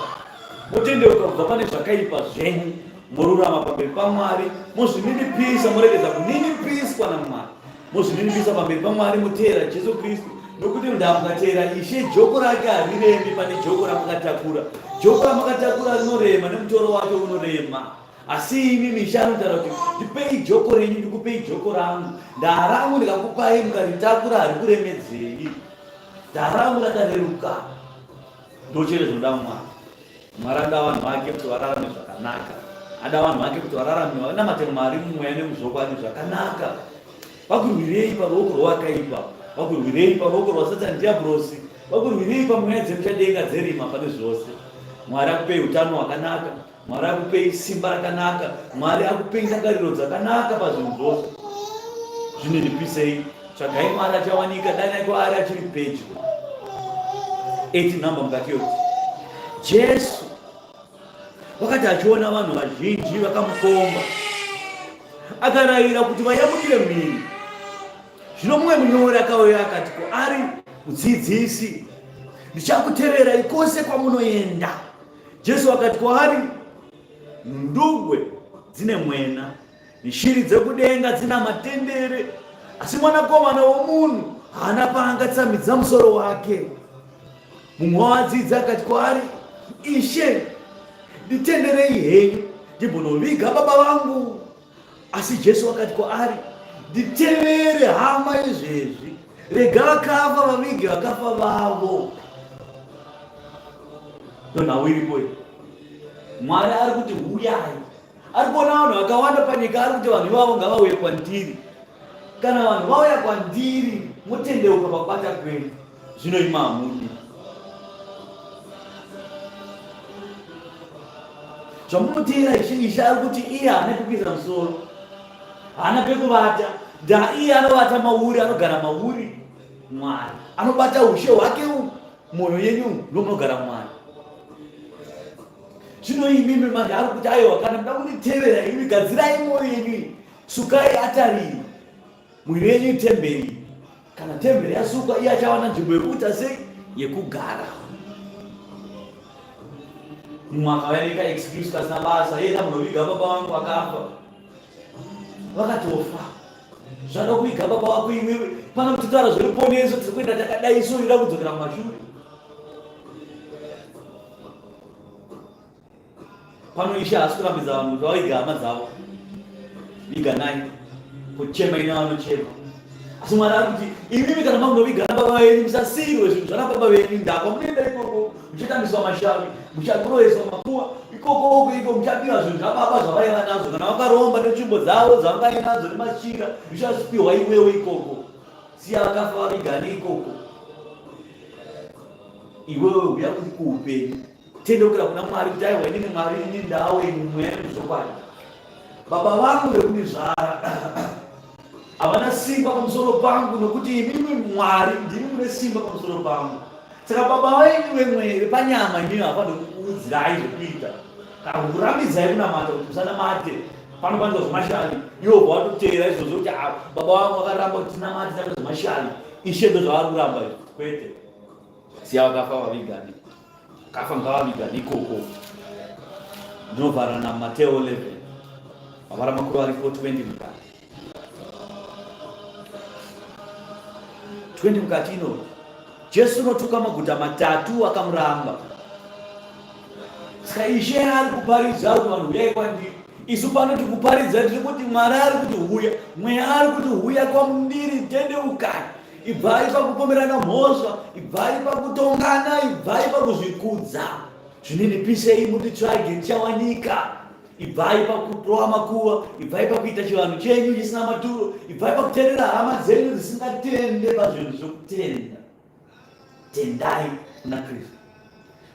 Motendeuka kubva pane zvakaipa zvenyu, morurama pamberi paMwari, mozvininipisa, moregedza kuninipiswa naMwari. Mozvininipisa pamberi paMwari, moteera Jesu Kristu. Nokuti ndaa mukateera Ishe, joko rake hariremi pane joko ramakatakura. Joko ramakatakura rinorema nemutoro wacho unorema. Asi imi Ishe anotaura kuti ndipei joko renyu ndikupei joko rangu. Ndaa rangu ndikakupai mukaritakura harikuremedzei. Ndaa rangu rakareruka. Ndochete zvinoda Mwari. Mwari anoda vanhu vake kuti vararame zvakanaka. Ada vanhu vake kuti vararame vanamate Mwari mumweya nemuzvokwadi zvakanaka. Vakurwirei paruoko rwewakaipa, vakurwirei paruoko rwaSatani Diabrosi, vakurwirei pamweya dzemuchadenga dzerima pane zvose. Mwari akupei utano hwakanaka. Mwari akupei simba rakanaka. Mwari akupei ndangariro dzakanaka pazvinhu zvose. Zvininipisei, tsvagai Mwari achawanika, danai kwaari achiri pedyo. 18 number mukati yoti Jesu wakati achiona vanhu vazhinji vakamukomba, akarayira kuti vayamukire mhiri. Zvino mumwe munyori akauya akati kwaari, Mudzidzisi, ndichakuteverai kwose kwamunoenda. Jesu akati kwaari, Ndugwe dzine mwena, neshiri dzekudenga dzina matendere, asi mwanakomana womunhu haana paangatsamidza musoro wake. Mumwe wavadzidzi akati kwaari, Ishe, nditenderei henyu ndimbonoviga baba vangu. Asi Jesu akati kwaari, Nditevere hama izvezvi, rega vakafa vavige vakafa vavo. Ndonhau iripo iyi. Mwari ari kuti huyai. Ari kuona vanhu vakawanda panyika, ari kuti vanhu ivavo ngavauye kwandiri. Kana vanhu vauya kwandiri, motendeuka pakubata kwenyu. Zvino imi hamudi. Zvamunoteera Ishe, Ishe ari kuti iye haana pekuisa musoro, haana pekuvata, nda iye anovata mauri, anogara mauri Mwari, anobata ushe hwake umu, mwoyo yenyu umu ndomunogara Mwari. Zvino imimi manje ari kuti aiwa, kana muda kunditevera imi, gadzirai mwoyo yenyu iyi, sukai atari iyi, Mwiri yenyu itemberi. Kana temberi yasukwa, iye achawana nzvimbo yekuita sei? Yekugara. Mumwe akauya neka excuse kasina basa, iye ndamunoviga baba vangu vakafa. Vakatofa. Zvada kuviga baba vako iwewe. Pana kutitaura zveruponeso, tiri kuenda takadai so, yoda kudzokera kumashure. Pano Ishe haasi kurambidza vanhu kuti vavige hama dzavo. Viganai, kuchema ine vanochema. Asi Mwari ari kuti imimi kana makunoviga baba venyu musasiirwe zvinhu zvana baba venyu ndakwa munoenda ikoko muchatambiswa mashavi muchakuroyeswa makuva ikoko uko iko muchabiwa zvinhu zvababa zvavaiva nazvo kana vakaromba netsvimbo dzavo dzavanga nadzo nemachira zvichapiwa iwewe ikoko siya vakafa vavigane ikoko iwewe uya kuti kuupenyu Tendeukira kuna Mwari kuti aiwa inini Mwari inini ndaawenyu mweya nekuzvokwadi. Baba vangu vekundizvara havana simba pamusoro pangu nokuti imimi Mwari ndimi mune simba pamusoro pangu. Saka baba venyu vemweya vepanyama imimi havafaniri kukuudzirai zvekuita kana kukurambidzai kunamata kuti musanamate pano panoitwa zvemashavi iwo ubva watoteera izvozvo kuti ah, baba vangu vakaramba kuti tinamate taita zvemashavi ishe ndozvavari kuramba izvo kwete siya vakafa vavigani Kafa ngavavigane ikoko. Ndinovhara naMateo 11. Mavara makuru ari 420 mukati. 20 mukati ino. Jesu unotuka maguta matatu akamuramba. Saka Ishe ari kuparidza kuti vanhu huyai kwandiri. Isu pano tikuparidza tiri kuti Mwari ari kuti huya, Mweya ari kuti huya kwamundiri, tendeukai. Ibvai pakupomerana mhosva, ibvai pakutongana, ibvai pakuzvikudza. Zvininipisei munditsvage ndichawanika. Ibvai pakurova makuva, ibvai pakuita chivanhu chenyu chisina maturo, ibvai pakuteerera hama dzenyu dzisingatende pazvinhu zvokutenda. Tendai kuna Kristu.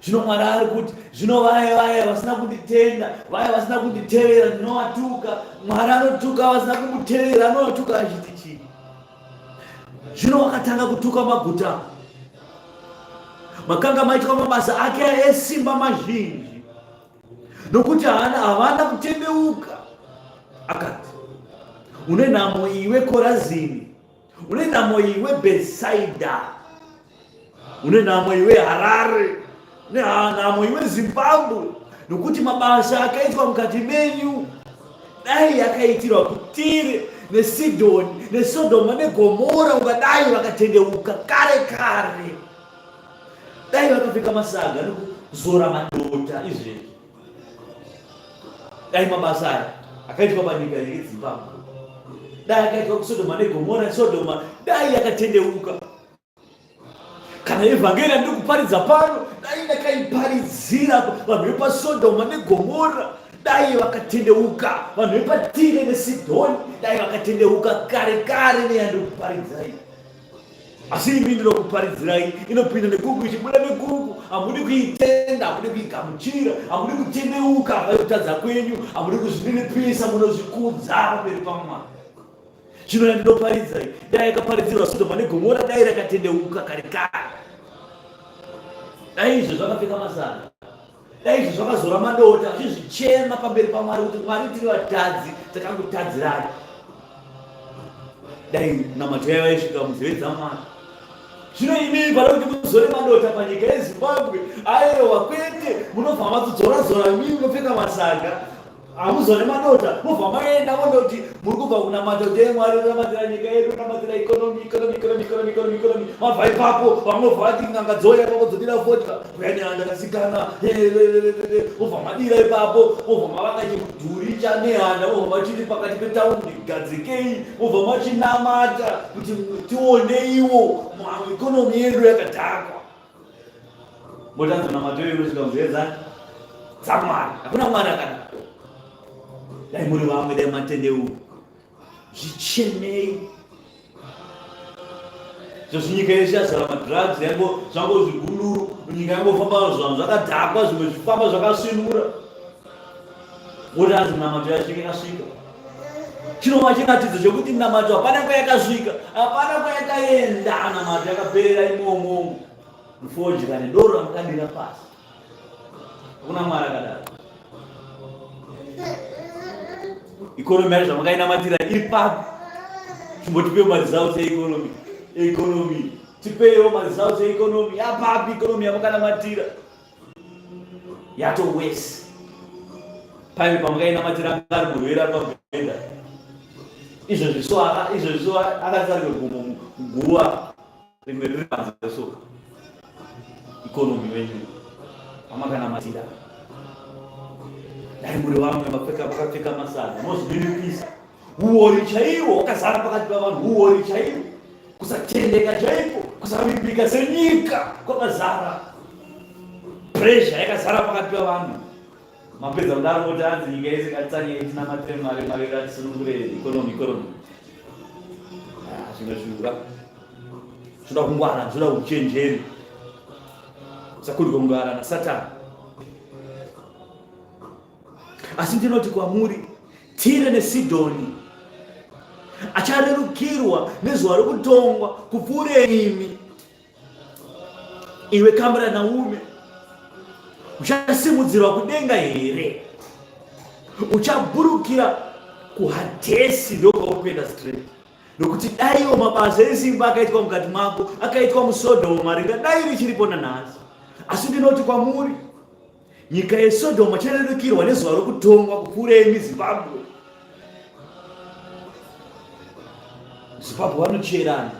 Zvino Mwari ari kuti, zvino vaya vaya vasina kunditenda, vaya vasina kunditevera ndinovatuka. Mwari anotuka vasina kumutevera, anovatuka achiti chii? Zvino wakatanga kutuka maguta makanga maitwa mabasa ake esimba mazhinji, nokuti havana kutendeuka. Akati, une nhamo iwe Korazini, une nhamo iwe Bhetsaidha, une nhamo iwe Harare, une nhamo iwe Zimbabwe, nokuti mabasa akaitwa mukati menyu dai yakaitirwa kuTire neSidhoni neSodhoma neGomora, ungadai vakatendeuka kare kare, dai vakapfeka masaga nokuzora madota izvezvi. Dai mabasa aya akaitwa panyika yeZimbabwe, dai akaitwa kuSodhoma neGomora, Sodhoma dai yakatendeuka. Kana evhangeri yandiri kuparidza pano dai ndakaiparidzira vanhu vepaSodhoma neGomora, dai vakatendeuka. Vanhu vepaTire neSidhoni dai vakatendeuka kare kare neyandiri kuparidzirai. Asi imi ndinokuparidzirai inopinda nekuku ichibuda nekuku. Hamudi kuitenda, hamudi kuigamuchira, hamudi kutendeuka pakutadza kwenyu, hamudi kuzvininipisa, munozvikudza pamberi paMwari. Zvino yandinoparidza iyi dai yakaparidzirwa Sodhoma neGomora, dai rakatendeuka kare kare. Dai izvo zvakapfeka masaga, dai izvo zvakazora madota, zvichizvichema pamberi paMwari kuti Mwari tiri vatadzi, takangutadzirai. Dai namato yaiva isvika munzeve dzaMwari. Zvino imi pane kuti muzore madota panyika yeZimbabwe, aiwa kwete, munobva matodzora zora imi munopfeka masaga hamuzone madota mobva maenda mondoti muri kubva kunamata kuti e Mwari unamatira nyika yedu unamatira economy economy economy economy economy economy mabva ipapo vamobva vati n'anga dzoya ipapo dzodira fodya kuyanehanda kasikana mobva madira ipapo mobva mavaka chimudhuri chanehanda mobva machiri pakati petaundi gadzikei mobva machinamata kuti tioneiwo economy yedu yakadhakwa Motanzwa namato iyoyo inosvika munzeve dzani dzaMwari. Hakuna Mwari akadaro. Dai muri vamwe, dai matendeuka. Zvichenei. Zvozvi nyika yeshe yazara madrugs, yango zvango zvigunduru, nyika yangofamba zvanhu zvakadhakwa, zvimwe zvifamba zvakasvinura. Motanzi namato yasvika yakasvika. Chinova chiratidzo chekuti namato hapana kwayakasvika, hapana kwayakaenda, namato yakaperera imomo. Mufodya nedoro ramukadira pasi. Hakuna Mwari akadaro. Economy yacho zvamakainamatira iri papi? Chimbotipewo maresults economy. Economy. Tipewo maresults economy. Yapapi economy yamakanamatira? Yato worse. Paive pamakainamatira anga ari murwere ari pamubhedha. Izvozvi so izvozvi so akatsarwe gumo muguva. Rimwe riri panze so economy wenyu amakanamatira. Dai muri vamwe mapfeka makapfeka masaga mozvininipisa. Huori chaiwo wakazara pakati pavanhu, huori chaiwo, kusatendeka chaiko, kusavimbika senyika kwakazara, pressure yakazara pakati pavanhu. Mapedza kudaro kuti hanzi nyika yese ngatitsanyei tinamatire Mwari, Mwari ngatisunungure economy, economy. Ah, zvimwe zvinhu ka zvoda kungwara, zvoda uchenjeri, usakundwa kungwara nasatani. Asi ndinoti kwamuri, Tire neSidhoni acharerukirwa nezuva rokutongwa kupfuure imi. Iwe Kamranaume, uchasimudzirwa kudenga here? Uchaburukira kuHadhesi, ndokwauri kuenda straight. Nokuti daiwo mabasa esimba akaitwa mukati mako akaitwa muSodhoma, ringadai richiripo nanhasi. Asi ndinoti kwamuri, Nyika yeSodhoma charerukirwa nezuva rokutongwa kupfuura imi Zimbabwe. Zimbabwe vanocherana,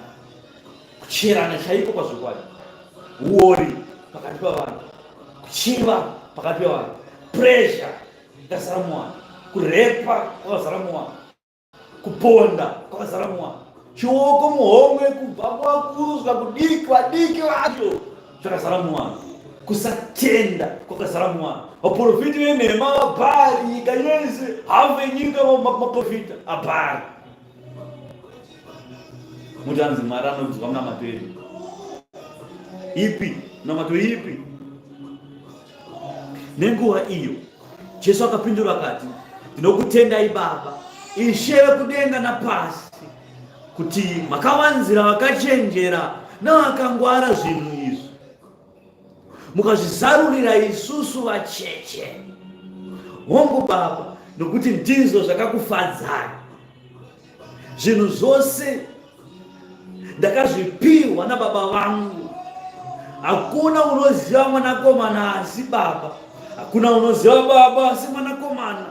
kucherana chaiko pazvokwadi, uori pakati pavanhu, kuchiva pakati pevanhu, pressure yakazara muvanhu, kurepa kwakazara muvanhu. Kuponda kwakazara muvanhu, chioko muhomwe kubva kuvakuru kusvika kudiki, vadiki vacho zvakazara muvanhu, kusatenda kwakazara muvanhu, vaprofiti venhema vabhari nyika yese, hafu yenyika maprofita abhari. Muti anzi Mwari anonzwa munamato yedu ipi? Munamato ipi? Nenguva iyo Jesu akapindura akati, Ndinokutendai Baba, Ishe wekudenga napasi, kuti makavanzira vakachenjera navakangwara zvinhu izvi, mukazvizarurira isusu vacheche. Hongu Baba, nokuti ndizvo zvakakufadzai. Zvinhu zvose ndakazvipiwa nababa vangu. Hakuna unoziva mwanakomana asi baba, hakuna unoziva baba asi mwanakomana,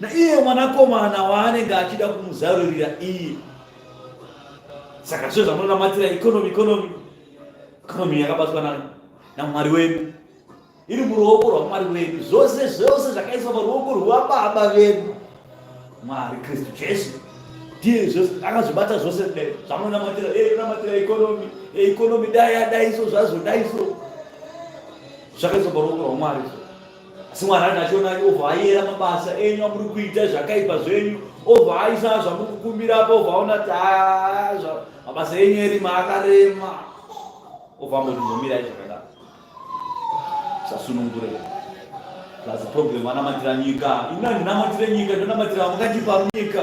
naiye mwanakomana waanenge achida kumuzarurira iye. Saka zvo zvamunonamatira economy, economy, economy yakabatwa naMwari wedu. Iri muruoko rwaMwari wedu. Zvose zvose zvakaiswa paruoko rwababa vedu Mwari Kristu Jesu. Ndiye zvose akazvibata zvose kudai. Zvamunonamatira, eh unamatira economy, eh economy dai yadai so zvazodai so. Zvakaiswa paruoko rwaMwari so. Asi Mwari anenge achiona obva ayera mabasa enyu amuri kuita zvakaipa zvenyu, obva aisa zvamuri kukumbira apo, obva aona kuti ah, mabasa enyu erima akarema, obva amboti mbomirai zvakadaro. Sasunungure. Plus problem vanamatira nyika. Ini handinamatire nyika, ndinonamatira vamakatipa nyika.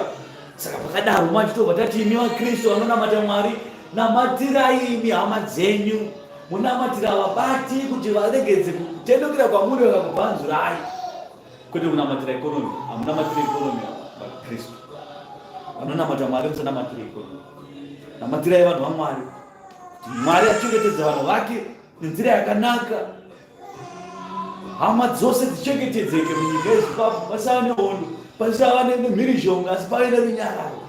Saka pakadaro manje tobva tati imi vaKristu vanonamata Mwari, namatirai imi hama dzenyu. Munamatira vabati kuti varegedze kutendukira kwamuri vakakubvanzurai. Kwete kunamatira economy. Hamunamatire economy vaKristu. Vanonamata Mwari musanamatire economy. Namatirai vanhu vaMwari. Mwari achengetedze vanhu vake nenzira yakanaka hama dzose dzichengetedzeke munyika yezimbabwe pasava nehondo pasava nemhirizhonga asi pave nerunyararo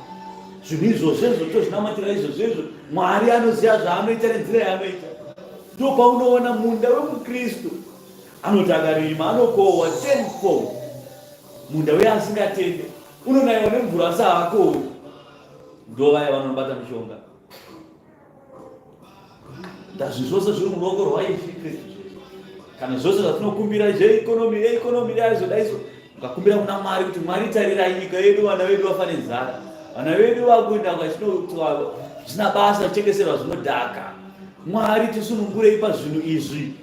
zvinhu izvozvo izvo tozvinamatira izvozvo izvo mwari anoziva zvaanoita nenzira yaanoita ndo paunoona munda wemukristu anoti akarima anokohwa tenfold munda uye asingatende unonaiwa nemvura asi haakohwi ndo vaya vanobata mishonga Ndazvi zvose zviri muruoko rwaIshe Kristu Jesu. Kana zvose zvatinokumbira zveikonomi, yeikonomi daizo daizo, mukakumbira kuna Mwari kuti Mwari tarirai nyika yedu, vana vedu vafa nenzara, vana vedu vakuenda kwachinoitwa zvisina basa, vachitengeserwa zvinodhaka. Mwari tisunungurei pazvinhu izvi.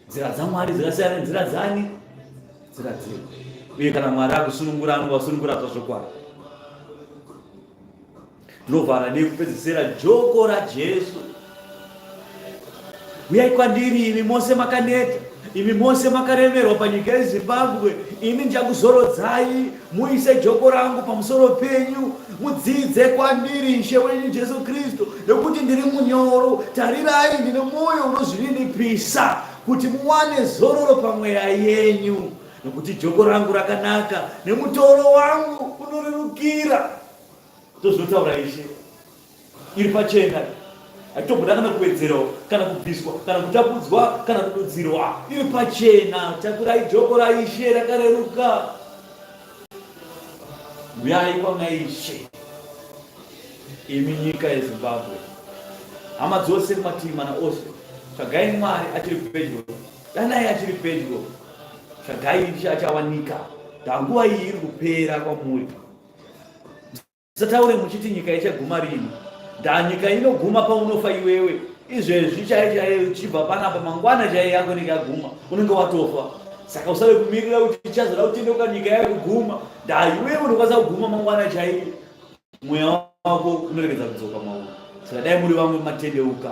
Nzira dzaMwari dzakasiyana nenzira dzani? Nzira dzedu. Uye kana Mwari akusunungura anovasunungura zvazvokwadi. Tinovhara nekupedzesera joko raJesu. Uyai kwandiri imi mose makaneta, imi mose makaremerwa panyika yeZimbabwe, ini ndichakuzorodzai. Muise joko rangu pamusoro penyu, mudzidze kwandiri Ishe wenyu Jesu Kristu, nekuti ndiri munyoro, tarirai, ndine mwoyo unozvininipisa, kuti muwane zororo pamweya yenyu, nekuti joko rangu rakanaka nemutoro wangu unorerukira. Ndozvinotaura Ishe. Iri pachena. Haitobuda kana kuwedzerawo, kana kubviswa, kana kutapudzwa, kana kududzirwa. Iri pachena. Takurai joko raIshe rakareruka. Uyai kwana Ishe, imi nyika yeZimbabwe, hama dzose kumativi mana ose, tsvagai Mwari achiri pedyo, danai achiri pedyo, tsvagai Ishe achawanika. Ndanguva iyi iri kupera kwamuri. Musataure muchiti nyika ichaguma rini. Ndaa nyika inoguma paunofa iwewe. Izvezvi chaiye chaiye uchibva panapa mangwana chaiye yako inenge yaguma. Unenge watofa. Saka usave kumirira kuti ichazoda kutendeuka nyika yave kuguma. Ndaa iwewe unokwanisa kuguma mangwana chaiye. Mweya wako unoregedza kudzoka mauri. Saka dai muri vamwe matendeuka.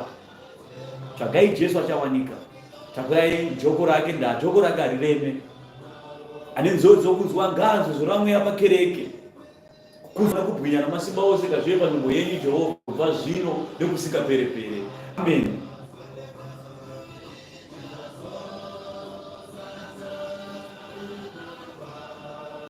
Tsvagai Jesu achawanika. Takurai joko rake ndaa joko rake harireme. Ane nzou dzokunzwa ngaanzwe zvoramweya pakereke. Kukudzwa nokubwinya namasimba ose ngazvive panzvimbo yenyu, Jehovha, kubva zvino nokusingapere-pere. Ameni.